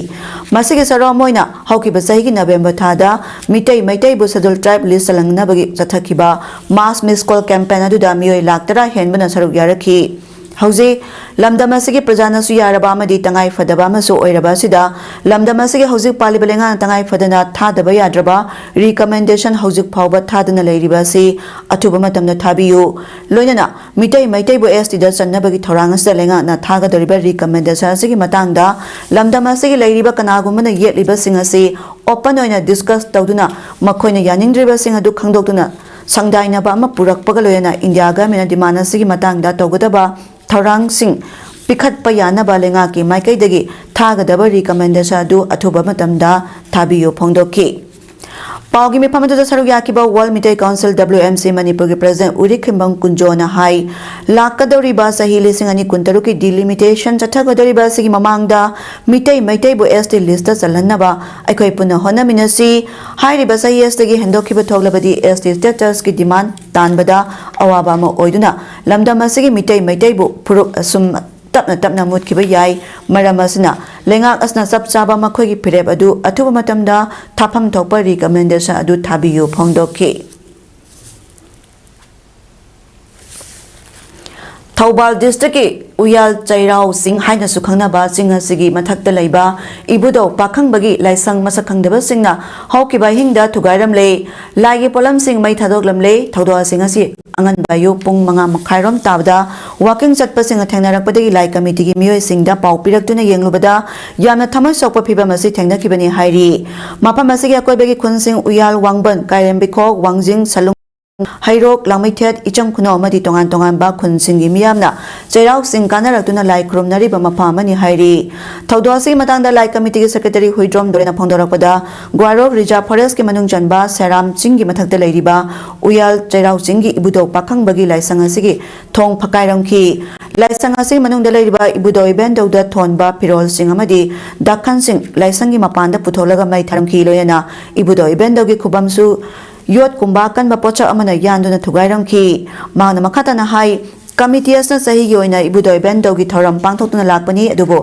ꯃꯁꯤꯒꯤ ꯁꯔꯨꯛ ꯑꯃ ꯑꯣꯏꯅ ꯍꯧꯈꯤꯕ ꯆꯍꯤꯒꯤ November ꯊꯥꯗ Meitei ꯃꯩꯇꯩꯕꯨ Scheduled Tribe list ꯆꯜꯍꯟꯅꯕꯒꯤ ꯆꯠꯊꯈꯤꯕ Mass Miss Call Campaign ꯑꯗꯨꯗ ꯃꯤꯑꯣꯏ ꯂꯥꯈ ꯇꯔꯥ ꯍꯦꯟꯕꯅ ꯁꯔꯨꯛ ꯌꯥꯔꯛꯈꯤ꯫ ꯍꯧꯖꯤꯛ ꯂꯝꯗꯝ ꯑꯁꯤꯒꯤ ꯄ꯭ꯔꯖꯥꯅꯁꯨ ꯌꯥꯔꯕ ꯑꯃꯗꯤ ꯇꯉꯥꯏ ꯐꯗꯕ ꯑꯃꯁꯨ ꯑꯣꯏꯔꯕ ꯑꯁꯤꯗ ꯂꯝꯗꯝ ꯑꯁꯤꯒꯤ ꯍꯧꯖꯤꯛ ꯄꯥꯜꯂꯤꯕ ꯂꯩꯉꯥꯛꯅ ꯇꯉꯥꯏ ꯐꯗꯅ ꯊꯥꯗꯕ ꯌꯥꯗ꯭ꯔꯕ recommendation ꯍꯧꯖꯤꯛ ꯐꯥꯎꯕ ꯊꯥꯗꯅ ꯂꯩꯔꯤꯕ ꯑꯁꯤ ꯑꯊꯨꯕ ꯃꯇꯝꯗ ꯊꯥꯕꯤꯌꯨ꯫ ꯂꯣꯏꯅꯅ ꯃꯤꯇꯩ ꯃꯩꯇꯩꯕꯨ S T ꯗ ꯆꯟꯅꯕꯒꯤ ꯊꯧꯔꯥꯡ ꯑꯁꯤꯗ ꯂꯩꯉꯥꯛꯅ ꯊꯥꯒꯗꯧꯔꯤꯕ recommendation ꯑꯁꯤꯒꯤ ꯃꯇꯥꯡꯗ ꯂꯝꯗꯝ ꯑꯁꯤꯒꯤ ꯂꯩꯔꯤꯕ ꯀꯅꯥꯒꯨꯝꯕꯅ ꯌꯦꯠꯂꯤꯕꯁꯤꯡ ꯑꯁꯤ open ꯑꯣꯏꯅ discuss ꯇꯧꯗꯨꯅ ꯃꯈꯣꯏꯅ ꯌꯥꯅꯤꯡꯗ꯭ꯔꯤꯕꯁꯤꯡ ꯑꯗꯨ ꯈꯪꯗꯣꯛꯇꯨꯅ ꯁꯪꯗꯥꯏꯅꯕ ꯑꯃ ꯄꯨꯔꯛꯄꯒ ꯂꯣꯏꯅꯅ India government ꯅ demand ꯑꯁꯤꯒꯤ ꯃꯇꯥꯡꯗ ꯇꯧꯒꯗꯕ ꯊꯧꯔꯥꯡꯁꯤꯡ ꯄꯤꯈꯠꯄ ꯌꯥꯅꯕ ꯂꯩꯉꯥꯛꯀꯤ ꯃꯥꯏꯀꯩꯗꯒꯤ ꯊꯥꯒꯗꯕ recommendation ꯑꯗꯨ ꯑꯊꯨꯕ ꯃꯇꯝꯗ ꯊꯥꯕꯤꯌꯨ ꯐꯣꯡꯗꯣꯛꯈꯤ꯫ ꯄꯥꯎꯒꯤ ꯃꯤꯐꯝ ꯑꯗꯨꯗ ꯁꯔꯨꯛ ꯌꯥꯈꯤꯕ World Meitei Council, W M C, ꯃꯅꯤꯄꯨꯔꯒꯤ President ꯎꯔꯤꯈꯤꯝꯕꯝ ꯀꯨꯟꯖꯣꯅ ꯍꯥꯏ, ꯂꯥꯛꯀꯗꯧꯔꯤꯕ ꯆꯍꯤ ꯂꯤꯁꯤꯡ ꯑꯅꯤ ꯀꯨꯟꯇꯔꯨꯛꯀꯤ delimitation ꯆꯠꯊꯒꯗꯧꯔꯤꯕ ꯑꯁꯤꯒꯤ ꯃꯃꯥꯡꯗ ꯃꯤꯇꯩ ꯃꯩꯇꯩꯕꯨ S T list ꯇ ꯆꯜꯍꯟꯅꯕ ꯑꯩꯈꯣꯏ ꯄꯨꯟꯅ ꯍꯣꯠꯅꯃꯤꯟꯅꯁꯤ꯫ ꯍꯥꯏꯔꯤꯕ ꯆꯍꯤ ꯑꯁꯤꯗꯒꯤ ꯍꯦꯟꯗꯣꯛꯈꯤꯕ ꯊꯣꯛꯂꯕꯗꯤ S T status ꯀꯤ demand ꯇꯥꯟꯕꯗ ꯑꯋꯥꯕ ꯑꯃ ꯑꯣꯏꯗꯨꯅ ꯂꯝꯗꯝ ꯑꯁꯤꯒꯤ ꯃꯤꯇꯩ ꯃꯩꯇꯩꯕꯨ ꯐꯨꯔꯨꯞ ꯑꯁꯨꯝ ꯇꯞꯅ ꯇꯞꯅ ꯃꯨꯠꯈꯤꯕ ꯌꯥꯏ꯫ ꯃꯔꯝ ꯑꯁꯤꯅ ꯂꯩꯉꯥꯛ ꯑꯁꯤꯅ ꯆꯞ ꯆꯥꯕ ꯃꯈꯣꯏꯒꯤ ꯐꯤꯔꯦꯞ ꯑꯗꯨ ꯑꯊꯨꯕ ꯃꯇꯝꯗ ꯊꯥꯐꯝ ꯊꯣꯛꯄ recommendation ꯑꯗꯨ ꯊꯥꯕꯤꯌꯨ ꯐꯣꯡꯗꯣꯛꯈꯤ꯫ ꯊꯧꯕꯥꯜ ꯗꯤꯁꯇ꯭ꯔꯤꯛꯀꯤ ꯎꯌꯥꯜ ꯆꯩꯔꯥꯎ ꯆꯤꯡ ꯍꯥꯏꯅꯁꯨ ꯈꯪꯅꯕ ꯆꯤꯡ ꯑꯁꯤꯒꯤ ꯃꯊꯛꯇ ꯂꯩꯕ ꯏꯕꯨꯙꯧ ꯄꯥꯈꯪꯕꯒꯤ ꯂꯥꯏꯁꯪ ꯃꯁꯛ ꯈꯪꯗꯕꯁꯤꯡꯅ ꯍꯧꯈꯤꯕ ꯑꯍꯤꯡꯗ ꯊꯨꯒꯥꯏꯔꯝꯂꯦ꯫ ꯂꯥꯏꯒꯤ ꯄꯣꯠꯂꯝꯁꯤꯡ ꯃꯩ ꯊꯥꯗꯣꯛꯂꯝꯂꯦ꯫ ꯊꯧꯗꯣꯛ ꯑꯁꯤꯡ ꯑꯁꯤ ꯑꯉꯟꯕ ꯑꯌꯨꯛ ꯄꯨꯡ ꯃꯉꯥ ꯃꯈꯥꯏꯔꯣꯝ ꯇꯥꯕꯗ ꯋꯥꯀꯤꯡ ꯆꯠꯄꯁꯤꯡꯅ ꯊꯦꯡꯅꯔꯛꯄꯗꯒꯤ ꯂꯥꯏ ꯀꯃꯤꯇꯤꯒꯤ ꯃꯤꯑꯣꯏꯁꯤꯡꯗ ꯄꯥꯎ ꯄꯤꯔꯛꯇꯨꯅ ꯌꯦꯡꯂꯨꯕꯗ ꯌꯥꯝꯅ ꯊꯃꯣꯏ ꯁꯣꯛꯄ ꯐꯤꯚꯝ ꯑꯁꯤ ꯊꯦꯡꯅꯈꯤꯕꯅꯤ ꯍꯥꯏꯔꯤ꯫ ꯃꯐꯝ ꯑꯁꯤꯒꯤ ꯑꯀꯣꯏꯕꯒꯤ ꯈꯨꯟꯁꯤꯡ ꯎꯌꯥꯜ, ꯋꯥꯡꯕꯟ, ꯀꯥꯏꯔꯦꯝꯕꯤꯈꯣꯛ, ꯋꯥꯡꯖꯤꯡ, ꯁꯂꯨꯡ, ꯍꯩꯔꯣꯛ, ꯂꯥꯡꯃꯩꯊꯦꯠ, ꯏꯆꯝ ꯈꯨꯅꯧ ꯑꯃꯗꯤ ꯇꯣꯉꯥꯟ ꯇꯣꯉꯥꯟꯕ ꯈꯨꯟꯁꯤꯡꯒꯤ ꯃꯤꯌꯥꯝꯅ ꯆꯩꯔꯥꯎ ꯆꯤꯡ ꯀꯥꯅꯔꯛꯇꯨꯅ ꯂꯥꯏ ꯈꯨꯔꯨꯝꯅꯔꯤꯕ ꯃꯐꯝ ꯑꯃꯅꯤ ꯍꯥꯏꯔꯤ꯫ ꯊꯧꯗꯣꯛ ꯑꯁꯤꯒꯤ ꯃꯇꯥꯡꯗ ꯂꯥꯏ ꯀꯃꯤꯇꯤꯒꯤ ꯁꯦꯀ꯭ꯔꯦꯇꯔꯤ ꯍꯨꯏꯗ꯭ꯔꯣꯝ ꯗꯣꯔꯦꯅ ꯐꯣꯡꯗꯣꯔꯛꯄꯗ, ꯒ꯭ꯋꯥꯔꯣꯛ ꯔꯤꯖꯥꯔꯚ ꯐꯣꯔꯦꯁ꯭ꯠꯀꯤ ꯃꯅꯨꯡ ꯆꯟꯕ ꯁꯦꯔꯥꯝ ꯆꯤꯡꯒꯤ ꯃꯊꯛꯇ ꯂꯩꯔꯤꯕ ꯎꯌꯥꯜ ꯆꯩꯔꯥꯎ ꯆꯤꯡꯒꯤ ꯏꯕꯨꯙꯧ ꯄꯥꯈꯪꯕꯒꯤ ꯂꯥꯏꯁꯪ ꯑꯁꯤꯒꯤ ꯊꯣꯡ ꯐꯛꯀꯥꯏꯔꯝꯈꯤ꯫ ꯂꯥꯏꯁꯪ ꯑꯁꯤꯒꯤ ꯃꯅꯨꯡꯗ ꯂꯩꯔꯤꯕ ꯏꯕꯨꯙꯧ ꯏꯕꯦꯟꯗꯧꯗ ꯊꯣꯟꯕ ꯐꯤꯔꯣꯜꯁꯤꯡ ꯑꯃꯗꯤ ꯗꯥꯈꯟꯁꯤꯡ ꯂꯥꯏꯁꯪꯒꯤ ꯃꯄꯥꯟꯗ ꯄꯨꯊꯣꯛꯂꯒ ꯃꯩ ꯊꯥꯔꯝꯈꯤ꯫ ꯂꯣꯏꯅꯅ ꯏꯕꯨꯙꯧ ꯏꯕꯦꯟꯗꯧꯒꯤ ꯈꯨꯕꯝꯁꯨ ꯌꯣꯠꯀꯨꯝꯕ ꯑꯀꯟꯕ ꯄꯣꯠꯁꯛ ꯑꯃꯅ ꯌꯥꯟꯗꯨꯅ ꯊꯨꯒꯥꯏꯔꯝꯈꯤ꯫ ꯃꯍꯥꯛꯅ ꯃꯈꯥ ꯇꯥꯅ ꯍꯥꯏ, ꯀꯃꯤꯇꯤ ꯑꯁꯤꯅ ꯆꯍꯤꯒꯤ ꯑꯣꯏꯅ ꯏꯕꯨꯙꯧ ꯏꯕꯦꯟꯗꯧꯒꯤ ꯊꯧꯔꯝ ꯄꯥꯡꯊꯣꯛꯇꯨꯅ ꯂꯥꯛꯄꯅꯤ, ꯑꯗꯨꯕꯨ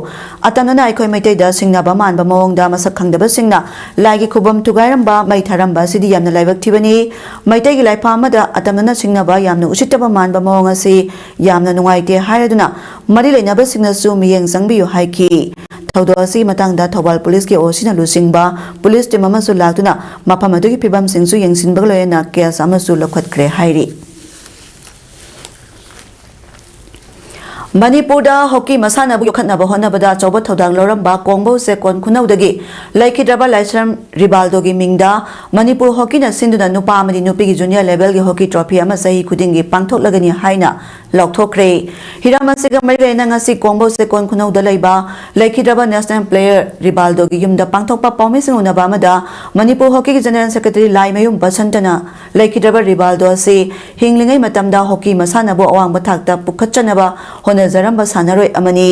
ꯑꯇꯝꯅꯅ ꯑꯩꯈꯣꯏ ꯃꯩꯇꯩꯗ ꯁꯤꯡꯅꯕ ꯃꯥꯟꯕ ꯃꯑꯣꯡꯗ ꯃꯁꯛ ꯈꯪꯗꯕꯁꯤꯡꯅ ꯂꯥꯏꯒꯤ ꯈꯨꯕꯝ ꯊꯨꯒꯥꯏꯔꯝꯕ, ꯃꯩ ꯊꯥꯔꯝꯕ ꯑꯁꯤꯗꯤ ꯌꯥꯝꯅ ꯂꯥꯏꯕꯛ ꯊꯤꯕꯅꯤ꯫ ꯃꯩꯇꯩꯒꯤ ꯂꯥꯏꯐꯝ ꯑꯃꯗ ꯑꯇꯝꯅꯅ ꯁꯤꯡꯅꯕ ꯌꯥꯝꯅ ꯎꯁꯤꯠꯇꯕ ꯃꯥꯟꯕ ꯃꯑꯣꯡ ꯑꯁꯤ ꯌꯥꯝꯅ ꯅꯨꯡꯉꯥꯏꯇꯦ ꯍꯥꯏꯔꯗꯨꯅ ꯃꯔꯤ ꯂꯩꯅꯕꯁꯤꯡꯅꯁꯨ ꯃꯤꯠꯌꯦꯡ ꯆꯪꯕꯤꯌꯨ ꯍꯥꯏꯈꯤ꯫ ꯊꯧꯗꯣꯛ ꯑꯁꯤꯒꯤ ꯃꯇꯥꯡꯗ ꯊꯧꯕꯥꯜ ꯄꯨꯂꯤꯁꯀꯤ ꯑꯣ ꯁꯤꯅ ꯂꯨꯆꯤꯡꯕ ꯄꯨꯂꯤꯁ ꯇꯤꯝ ꯑꯃꯁꯨ ꯂꯥꯛꯇꯨꯅ ꯃꯐꯝ ꯑꯗꯨꯒꯤ ꯐꯤꯕꯝꯁꯤꯡꯁꯨ ꯌꯦꯡꯁꯤꯟꯕꯒ ꯂꯣꯏꯅꯅ ꯀꯦꯁ ꯑꯃꯁꯨ ꯂꯧꯈꯠꯈ꯭ꯔꯦ ꯍꯥꯏꯔꯤ꯫ ꯃꯅꯤꯄꯨꯔꯗ ꯍꯣꯀꯤ ꯃꯁꯥꯟꯅꯕꯨ ꯌꯣꯛꯈꯠꯅꯕ ꯍꯣꯠꯅꯕꯗ ꯑꯆꯧꯕ ꯊꯧꯗꯥꯡ ꯂꯧꯔꯝꯕ ꯀꯣꯡꯕꯧ ꯆꯦꯛꯀꯣꯟ ꯈꯨꯅꯧꯗꯒꯤ ꯂꯩꯈꯤꯗ꯭ꯔꯕ ꯂꯥꯏꯁ꯭ꯔꯝ ꯔꯤꯕꯥꯜꯗꯣꯒꯤ ꯃꯤꯡꯗ ꯃꯅꯤꯄꯨꯔ ꯍꯣꯀꯤꯅ ꯁꯤꯟꯗꯨꯅ ꯅꯨꯄꯥ ꯑꯃꯗꯤ ꯅꯨꯄꯤꯒꯤ ꯖꯨꯅꯤꯌꯔ ꯂꯦꯚꯦꯜꯒꯤ ꯍꯣꯀꯤ ꯇ꯭ꯔꯣꯐꯤ ꯑꯃ ꯆꯍꯤ ꯈꯨꯗꯤꯡꯒꯤ ꯄꯥꯡꯊꯣꯛꯂꯒꯅꯤ ꯍꯥꯏꯅ ꯂꯥꯎꯊꯣꯛꯈ꯭ꯔꯦ꯫ ꯍꯤꯔꯝ ꯑꯁꯤꯒ ꯃꯔꯤ ꯂꯩꯅꯅ ꯉꯁꯤ ꯀꯣꯡꯕꯧ ꯆꯦꯛꯀꯣꯟ ꯈꯨꯅꯧꯗ ꯂꯩꯕ ꯂꯩꯈꯤꯗ꯭ꯔꯕ ꯅꯦꯁꯅꯦꯜ ꯄ꯭ꯂꯦꯌꯔ ꯔꯤꯕꯥꯜꯗꯣꯒꯤ ꯌꯨꯝꯗ ꯄꯥꯡꯊꯣꯛꯄ ꯄꯥꯎꯃꯤꯁꯤꯡ ꯎꯅꯕ ꯑꯃꯗ ꯃꯅꯤꯄꯨꯔ ꯍꯣꯀꯤꯒꯤ ꯖꯦꯅꯔꯦꯜ ꯁꯦꯀ꯭ꯔꯦꯇꯔꯤ ꯂꯥꯏꯃꯌꯨꯝ ꯕꯁꯟꯇꯅ ꯂꯩꯈꯤꯗ꯭ꯔꯕ ꯔꯤꯕꯥꯜꯗꯣ ꯑꯁꯤ ꯍꯤꯡꯂꯤꯉꯩ ꯃꯇꯝꯗ ꯍꯣꯀꯤ ꯃꯁꯥꯟꯅꯕꯨ ꯑꯋꯥꯡꯕ ꯊꯥꯛꯇ ꯄꯨꯈꯠꯆꯅꯕ ꯍꯣꯠꯅꯖꯔꯝꯕ ꯁꯥꯟꯅꯔꯣꯏ ꯑꯃꯅꯤ꯫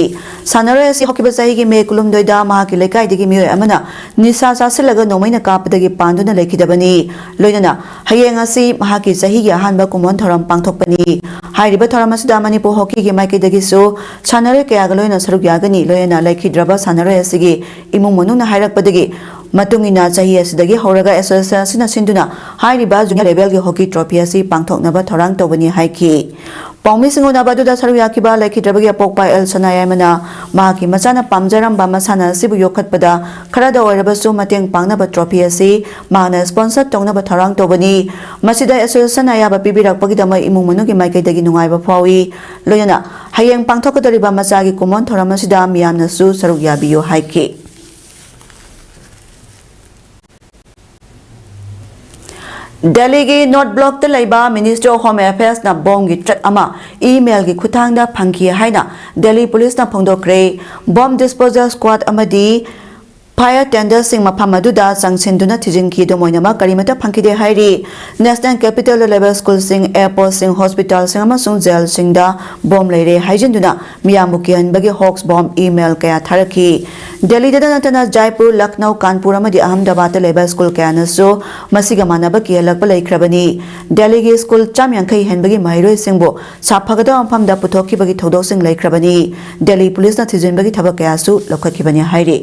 ꯁꯥꯟꯅꯔꯣꯏ ꯑꯁꯤ ꯍꯧꯈꯤꯕ ꯆꯍꯤꯒꯤ ꯃꯦ ꯀꯨꯟꯍꯨꯝꯗꯣꯏꯗ ꯃꯍꯥꯛꯀꯤ ꯂꯩꯀꯥꯏꯗꯒꯤ ꯃꯤꯑꯣꯏ ꯑꯃꯅ ꯅꯤꯁꯥ ꯆꯥꯁꯤꯜꯂꯒ ꯅꯣꯡꯃꯩꯅ ꯀꯥꯞꯄꯗꯒꯤ ꯄꯥꯟꯗꯨꯅ ꯂꯩꯈꯤꯗꯕꯅꯤ꯫ ꯂꯣꯏꯅꯅ ꯍꯌꯦꯡ ꯑꯁꯤ ꯃꯍꯥꯛꯀꯤ ꯆꯍꯤꯒꯤ ꯑꯍꯥꯟꯕ ꯀꯨꯝꯑꯣꯟ ꯊꯧꯔꯝ ꯄꯥꯡꯊꯣꯛꯄꯅꯤ꯫ ꯍꯥꯏꯔꯤꯕ ꯊꯧꯔꯝ ꯑꯁꯤꯗ ꯃꯅꯤꯄꯨꯔ ꯍꯣꯀꯤꯒꯤ ꯃꯥꯏꯀꯩꯗꯒꯤꯁꯨ ꯁꯥꯟꯅꯔꯣꯏ ꯀꯌꯥꯒ ꯂꯣꯏꯅ ꯁꯔꯨꯛ ꯌꯥꯒꯅꯤ꯫ ꯂꯣꯏꯅꯅ ꯂꯩꯈꯤꯗ꯭ꯔꯕ ꯁꯥꯟꯅꯔꯣꯏ ꯑꯁꯤꯒꯤ ꯏꯃꯨꯡ ꯃꯅꯨꯡꯅ ꯍꯥꯏꯔꯛꯄꯗꯒꯤ ꯃꯇꯨꯡ ꯏꯟꯅ ꯆꯍꯤ ꯑꯁꯤꯗꯒꯤ ꯍꯧꯔꯒ association ꯑꯁꯤꯅ ꯁꯤꯟꯗꯨꯅ ꯍꯥꯏꯔꯤꯕ junior level ꯒꯤ hockey trophy ꯑꯁꯤ ꯄꯥꯡꯊꯣꯛꯅꯕ ꯊꯧꯔꯥꯡ ꯇꯧꯒꯅꯤ ꯍꯥꯏꯈꯤ꯫ ꯄꯥꯎꯃꯤꯁꯤꯡ ꯎꯅꯕ ꯑꯗꯨꯗ ꯁꯔꯨꯛ ꯌꯥꯈꯤꯕ ꯂꯩꯈꯤꯗ꯭ꯔꯕꯒꯤ ꯑꯄꯣꯛꯄ ꯑꯦꯜ ꯁꯅꯥꯌꯥꯏꯃꯅ ꯃꯍꯥꯛꯀꯤ ꯃꯆꯥꯅ ꯄꯥꯝꯖꯔꯝꯕ ꯃꯁꯥꯟꯅ ꯑꯁꯤꯕꯨ ꯌꯣꯛꯈꯠꯄꯗ ꯈꯔꯗ ꯑꯣꯏꯔꯕꯁꯨ ꯃꯇꯦꯡ ꯄꯥꯡꯅꯕ trophy ꯑꯁꯤ ꯃꯍꯥꯛꯅ sponsor ꯇꯧꯅꯕ ꯊꯧꯔꯥꯡ ꯇꯧꯕꯅꯤ꯫ ꯃꯁꯤꯗ association ꯑꯌꯥꯕ ꯄꯤꯕꯤꯔꯛꯄꯒꯤꯗꯃꯛ ꯏꯃꯨꯡ ꯃꯅꯨꯡꯒꯤ ꯃꯥꯏꯀꯩꯗꯒꯤ ꯅꯨꯡꯉꯥꯏꯕ ꯐꯥꯎꯏ꯫ ꯂꯣꯏꯅꯅ ꯍꯌꯦꯡ ꯄꯥꯡꯊꯣꯛꯀꯗꯧꯔꯤꯕ ꯃꯆꯥꯒꯤ ꯀꯨꯝꯑꯣꯟ ꯊꯧꯔꯝ ꯑꯁꯤꯗ ꯃꯤꯌꯥꯝꯅꯁꯨ ꯁꯔꯨꯛ ꯌꯥꯕꯤꯌꯨ ꯍꯥꯏꯈꯤ꯫ ꯗꯦꯜꯂꯤꯒꯤ ꯅꯣꯔꯠ ꯕ꯭ꯂꯣꯛꯇ ꯂꯩꯕ Ministry of Home Affairs ꯅ ꯕꯣꯝꯒꯤ threat ꯑꯃ email ꯒꯤ ꯈꯨꯠꯊꯥꯡꯗ ꯐꯪꯈꯤ ꯍꯥꯏꯅ ꯗꯦꯜꯂꯤ ꯄꯨꯂꯤꯁꯅ ꯐꯣꯡꯗꯣꯛꯈ꯭ꯔꯦ꯫ Bomb disposal squad ꯑꯃꯗꯤ fire tender ꯁꯤꯡ ꯃꯐꯝ ꯑꯗꯨꯗ ꯆꯪꯁꯤꯟꯗꯨꯅ ꯊꯤꯖꯤꯟꯈꯤ꯫ ꯑꯗꯨꯝ ꯑꯣꯏꯅꯃꯛ ꯀꯔꯤꯃꯠꯇ ꯐꯪꯈꯤꯗꯦ ꯍꯥꯏꯔꯤ꯫ National Capital ꯗ ꯂꯩꯕ ꯁ꯭ꯀꯨꯜꯁꯤꯡ, airport ꯁꯤꯡ, hospital ꯁꯤꯡ ꯑꯃꯁꯨꯡ ꯖꯦꯜꯁꯤꯡꯗ ꯕꯣꯝ ꯂꯩꯔꯦ ꯍꯥꯏꯖꯤꯟꯗꯨꯅ ꯃꯤꯌꯥꯝꯕꯨ ꯀꯤꯍꯟꯕꯒꯤ hoax bomb email ꯀꯌꯥ ꯊꯥꯔꯛꯈꯤ꯫ ꯗꯦꯜꯂꯤꯗ ꯅꯠꯇꯅ ꯖꯥꯏꯄꯨꯔ, ꯂꯈꯅꯧ, ꯀꯥꯟꯄꯨꯔ ꯑꯃꯗꯤ ꯑꯍꯃꯗꯥꯕꯥꯗꯇ ꯂꯩꯕ ꯁ꯭ꯀꯨꯜ ꯀꯌꯥꯅꯁꯨ ꯃꯁꯤꯒ ꯃꯥꯟꯅꯕ ꯀꯤꯍꯜꯂꯛꯄ ꯂꯩꯈ꯭ꯔꯕꯅꯤ꯫ ꯗꯦꯜꯂꯤꯒꯤ ꯁ꯭ꯀꯨꯜ ꯆꯥꯝ ꯌꯥꯡꯈꯩ ꯍꯦꯟꯕꯒꯤ ꯃꯍꯩꯔꯣꯏꯁꯤꯡꯕꯨ ꯁꯥꯐꯒꯗꯕ ꯃꯐꯝꯗ ꯄꯨꯊꯣꯛꯈꯤꯕꯒꯤ ꯊꯧꯗꯣꯛꯁꯤꯡ ꯂꯩꯈ꯭ꯔꯕꯅꯤ꯫ ꯗꯦꯜꯂꯤ ꯄꯨꯂꯤꯁꯅ ꯊꯤꯖꯤꯟꯕꯒꯤ ꯊꯕꯛ ꯀꯌꯥꯁꯨ ꯂꯧꯈꯠꯈꯤꯕꯅꯤ ꯍꯥꯏꯔꯤ꯫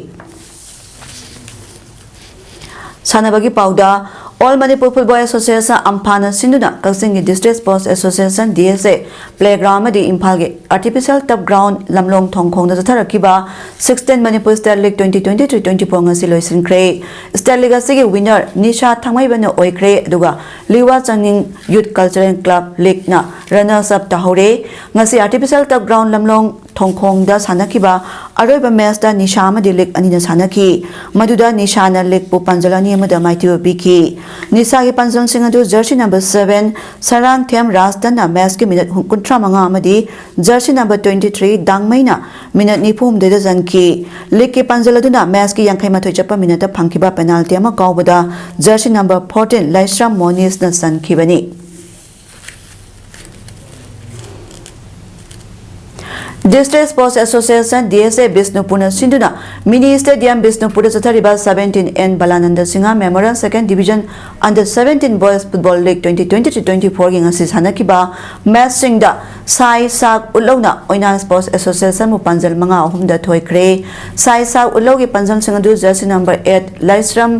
ꯁꯥꯟꯅꯕꯒꯤ ꯄꯥꯎꯗ, All Manipur Football Association, ꯑꯝꯐꯥꯅ ꯁꯤꯟꯗꯨꯅ ꯀꯛꯆꯤꯡꯒꯤ District Sports Association, D S A, playground ꯑꯃꯗꯤ ꯏꯝꯐꯥꯜꯒꯤ artificial turf ground ꯂꯝꯂꯣꯡ ꯊꯣꯡꯈꯣꯡꯗ ꯆꯠꯊꯔꯛꯈꯤꯕ sixteen Manipur State League twenty twenty-three twenty-four ꯉꯁꯤ ꯂꯣꯏꯁꯤꯟꯈ꯭ꯔꯦ꯫ State League ꯑꯁꯤꯒꯤ winner ꯅꯤꯁꯥ ꯊꯥꯡꯃꯩꯕꯟꯅ ꯑꯣꯏꯈ꯭ꯔꯦ, ꯑꯗꯨꯒ ꯂꯤꯋꯥ ꯆꯥꯡꯅꯤꯡ Youth Cultural Club League ꯅ runners up ꯇꯥꯍꯧꯔꯦ꯫ ꯉꯁꯤ artificial turf ground ꯂꯝꯂꯣꯡ ꯊꯣꯡꯈꯣꯡꯗ ꯁꯥꯟꯅꯈꯤꯕ ꯑꯔꯣꯏꯕ match ꯇ ꯅꯤꯁꯥ ꯑꯃꯗꯤ ꯂꯤꯛ ꯑꯅꯤꯅ ꯁꯥꯟꯅꯈꯤ꯫ ꯃꯗꯨꯗ ꯅꯤꯁꯥꯅ ꯂꯤꯛꯄꯨ ꯄꯥꯟꯖꯜ ꯑꯅꯤ ꯑꯃꯗ ꯃꯥꯏꯊꯤꯕ ꯄꯤꯈꯤ꯫ ꯅꯤꯁꯥꯒꯤ ꯄꯥꯟꯖꯜꯁꯤꯡ ꯑꯗꯨ jersey number seven Sarangthem ꯔꯥꯖꯇꯟꯅ match ꯀꯤ minute ꯀꯨꯟꯊ꯭ꯔꯥ ꯃꯉꯥ ꯑꯃꯗꯤ jersey number twenty-three ꯗꯥꯡꯃꯩꯅ minute ꯅꯤꯐꯨ ꯍꯨꯝꯗꯣꯏꯗ ꯆꯟꯈꯤ꯫ ꯂꯤꯛꯀꯤ ꯄꯥꯟꯖꯜ ꯑꯗꯨꯅ match ꯀꯤ ꯌꯥꯡꯈꯩ ꯃꯥꯊꯣꯏ ꯆꯠꯄ minute ꯇ ꯐꯪꯈꯤꯕ penalty ꯑꯃ ꯀꯥꯎꯕꯗ jersey number fourteen Laishram ꯃꯣꯅꯤꯁꯅ ꯆꯟꯈꯤꯕꯅꯤ꯫ District Sports Association, D S A, ꯕꯤꯁꯅꯨꯄꯨꯔꯅ ꯁꯤꯟꯗꯨꯅ Mini Stadium ꯕꯤꯁꯅꯨꯄꯨꯔꯗ ꯆꯠꯊꯔꯤꯕ seventeen N ꯕꯂꯥꯅꯟꯗ Singh Memorial Second Division Under seventeen Boys Football League twenty twenty-three twenty-four ꯒꯤ ꯉꯁꯤ ꯁꯥꯟꯅꯈꯤꯕ match ꯁꯤꯡꯗ ꯁꯥꯏ ꯁꯥꯛ ꯎꯠꯂꯧꯅ ꯑꯣꯏꯅꯥꯝ Sports Associationꯕꯨ ꯄꯥꯟꯖꯜ ꯃꯉꯥ ꯑꯍꯨꯝꯗ ꯊꯣꯏꯈ꯭ꯔꯦ꯫ ꯁꯥꯏ ꯁꯥꯛ ꯎꯠꯂꯧꯒꯤ ꯄꯥꯟꯖꯜꯁꯤꯡ ꯑꯗꯨ jersey number eight ꯂꯥꯏꯁ꯭ꯔꯝ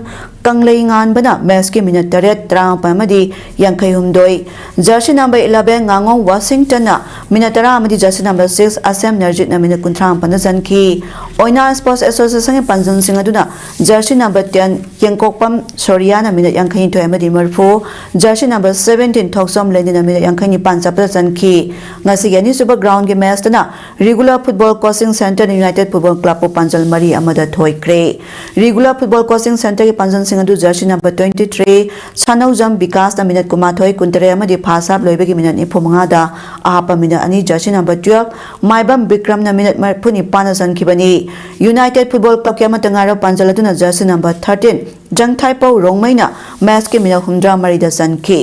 ꯀꯪꯂꯩꯉꯥꯟꯕꯅ matchꯀꯤ minute ꯇꯔꯦꯠ, ꯇꯔꯥꯃꯥꯄꯟ ꯑꯃꯗꯤ ꯌꯥꯡꯈꯩ ꯍꯨꯝꯗꯣꯏ, jersey number eleven ꯉꯥꯉꯣꯝ ꯋꯥꯁꯤꯡꯇꯟꯅ minute ꯇꯔꯥ ꯑꯃꯗꯤ jersey number six ꯑꯁꯦꯝ ꯅꯔꯖꯤꯠꯅ minute ꯀꯨꯟꯊ꯭ꯔꯥ ꯃꯥꯄꯟꯗ ꯆꯟꯈꯤ꯫ ꯑꯣꯏꯅꯥꯝ Sports Associationꯒꯤ ꯄꯥꯟꯖꯜꯁꯤꯡ ꯑꯗꯨꯅ jersey number ten ꯌꯦꯡꯀꯣꯛꯄꯝ ꯁꯣꯔꯤꯌꯥꯅ minute ꯌꯥꯡꯈꯩꯅꯤꯊꯣꯏ ꯑꯃꯗꯤ ꯃꯔꯤꯐꯨ, jersey number seventeen ꯊꯣꯛꯆꯣꯝ ꯂꯦꯅꯤꯅ minute ꯌꯥꯡꯈꯩ ꯅꯤꯄꯥꯟ ꯆꯠꯄꯗ ꯆꯟꯈꯤ꯫ ꯉꯁꯤꯒꯤ ꯑꯅꯤꯁꯨꯕ groundꯒꯤ matchꯇꯅ Regular Football Coaching Centreꯅ United Football Clubꯄꯨ ꯄꯥꯟꯖꯜ ꯃꯔꯤ ꯑꯃꯗ ꯊꯣꯏꯈ꯭ꯔꯦ꯫ Regular Football Coaching Centreꯒꯤ ꯄꯥꯟꯖꯜꯁꯤꯡ ꯑꯗꯨ jersey number twenty three ꯁꯥꯅꯧꯖꯝ ꯕꯤꯀꯥꯁꯅ minute ꯀꯨꯟꯃꯥꯊꯣꯏ, ꯀꯨꯟꯇꯔꯦꯠ ꯑꯃꯗꯤ first half ꯂꯣꯏꯕꯒꯤ minute ꯅꯤꯐꯨ ꯃꯉꯥꯗ ꯑꯍꯥꯞꯄ minute ꯑꯅꯤ, jersey number twelve ꯃꯥꯏꯕꯝ ꯕꯤꯀ꯭ꯔꯝꯅ minute ꯃꯔꯤꯐꯨ ꯅꯤꯄꯥꯟꯗ ꯆꯟꯈꯤꯕꯅꯤ꯫ United Football Clubꯀꯤ ꯑꯃꯠꯇ ꯉꯥꯏꯔꯕ ꯄꯥꯟꯖꯜ ꯑꯗꯨꯅ jersey number thirteen ꯖꯪꯊꯥꯏꯄꯧ ꯔꯣꯡꯃꯩꯅ matchꯀꯤ minute ꯍꯨꯝꯗ꯭ꯔꯥ ꯃꯔꯤꯗ ꯆꯟꯈꯤ꯫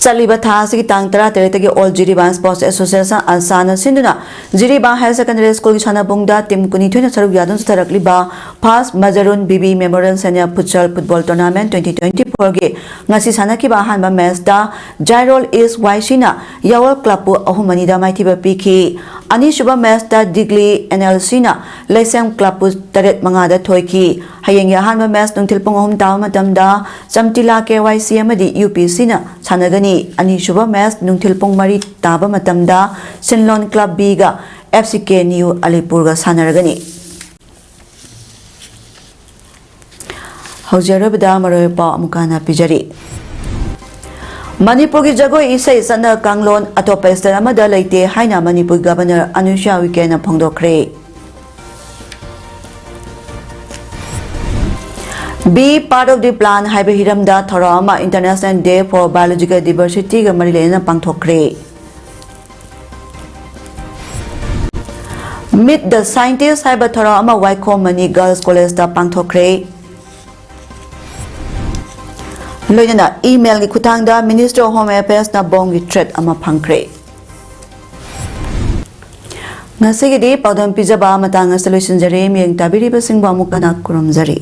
ꯆꯠꯂꯤꯕ ꯊꯥ ꯑꯁꯤꯒꯤ ꯇꯥꯡ ꯇꯔꯥꯇꯔꯦꯠꯇꯒꯤ All ꯖꯤꯔꯤꯕꯥꯝ Sports Association, ꯑꯜꯁꯥꯅ ꯁꯤꯟꯗꯨꯅ ꯖꯤꯔꯤꯕꯥꯝ Higher Secondary Schoolꯒꯤ ꯁꯥꯟꯅꯄꯨꯡꯗ team ꯀꯨꯟꯅꯤꯊꯣꯏꯅ ꯁꯔꯨꯛ ꯌꯥꯗꯨꯅ ꯆꯠꯊꯔꯛꯂꯤꯕ First ꯃꯖꯔꯨꯟ ꯕꯤꯕꯤ Memorial Senior Futsal Football Tournament twenty twenty fourꯒꯤ ꯉꯁꯤ ꯁꯥꯟꯅꯈꯤꯕ ꯑꯍꯥꯟꯕ matchꯇ ꯖꯥꯏꯔꯣꯜ East ꯋꯥꯏꯁꯤꯅ ꯌꯥꯋꯜ Clubꯄꯨ ꯑꯍꯨꯝ ꯑꯅꯤꯗ ꯃꯥꯏꯊꯤꯕ ꯄꯤꯈꯤ꯫ ꯑꯅꯤꯁꯨꯕ matchꯇ ꯗꯤꯒꯂꯤ NLCꯅ ꯂꯩꯁꯦꯝ Clubꯄꯨ ꯇꯔꯦꯠ ꯃꯉꯥꯗ ꯊꯣꯏꯈꯤ꯫ ꯍꯌꯦꯡꯒꯤ ꯑꯍꯥꯟꯕ match ꯅꯨꯡꯊꯤꯜ ꯄꯨꯡ ꯑꯍꯨꯝ ꯇꯥꯕ ꯃꯇꯝꯗ ꯆꯝꯇꯤꯂꯥ KYC ꯑꯃꯗꯤ UPCꯅ ꯁꯥꯟꯅꯒꯅꯤ꯫ ꯑꯅꯤꯁꯨꯕ match ꯅꯨꯡꯊꯤꯜ ꯄꯨꯡ ꯃꯔꯤ ꯇꯥꯕ ꯃꯇꯝꯗ ꯁꯤꯟꯂꯣꯟ Club Bꯒ FCK New ꯑꯂꯤꯄꯨꯔꯒ ꯁꯥꯟꯅꯔꯒꯅꯤ꯫ ꯍꯧꯖꯤꯛ ꯑꯔꯣꯏꯕꯗ ꯃꯔꯨꯑꯣꯏꯕ ꯄꯥꯎ ꯑꯃꯨꯛ ꯍꯟꯅ ꯄꯤꯖꯔꯤ꯫ ꯃꯅꯤꯄꯨꯔꯒꯤ ꯖꯒꯣꯏ ꯏꯁꯩ ꯆꯠꯅ ꯀꯥꯡꯂꯣꯟ ꯑꯇꯣꯞꯄ state ꯑꯃꯗ ꯂꯩꯇꯦ ꯍꯥꯏꯅ Manipur Governor ꯑꯅꯨꯁꯨꯏꯌꯥ ꯎꯏꯀꯦꯅ ꯐꯣꯡꯗꯣꯛꯈ꯭ꯔꯦ꯫ Be Part of the Plan ꯍꯥꯏꯕ ꯍꯤꯔꯝꯗ ꯊꯧꯔꯝ ꯑꯃ International Day for Biological Diversityꯒ ꯃꯔꯤ ꯂꯩꯅꯅ ꯄꯥꯡꯊꯣꯛꯈ꯭ꯔꯦ꯫ Meet the Scientist ꯍꯥꯏꯕ ꯊꯧꯔꯝ ꯑꯃ ꯋꯥꯏꯈꯣꯝ ꯃꯅꯤ Girls Collegeꯇ ꯄꯥꯡꯊꯣꯛꯈ꯭ꯔꯦ꯫ ꯂꯣꯏꯅꯅ emailꯒꯤ ꯈꯨꯠꯊꯥꯡꯗ Ministry of Home Affairsꯅ bomb ꯒꯤ threat ꯑꯃ ꯐꯪꯈ꯭ꯔꯦ꯫ ꯉꯁꯤꯒꯤꯗꯤ ꯄꯥꯎꯗꯝ ꯄꯤꯖꯕ ꯃꯇꯥꯡ ꯑꯁꯤꯗ ꯂꯣꯏꯁꯤꯟꯖꯔꯦ꯫ ꯃꯤꯠꯌꯦꯡ ꯇꯥꯕꯤꯔꯤꯕꯁꯤꯡꯕꯨ ꯑꯃꯨꯛ ꯍꯟꯅ ꯈꯨꯔꯨꯝꯖꯔꯤ꯫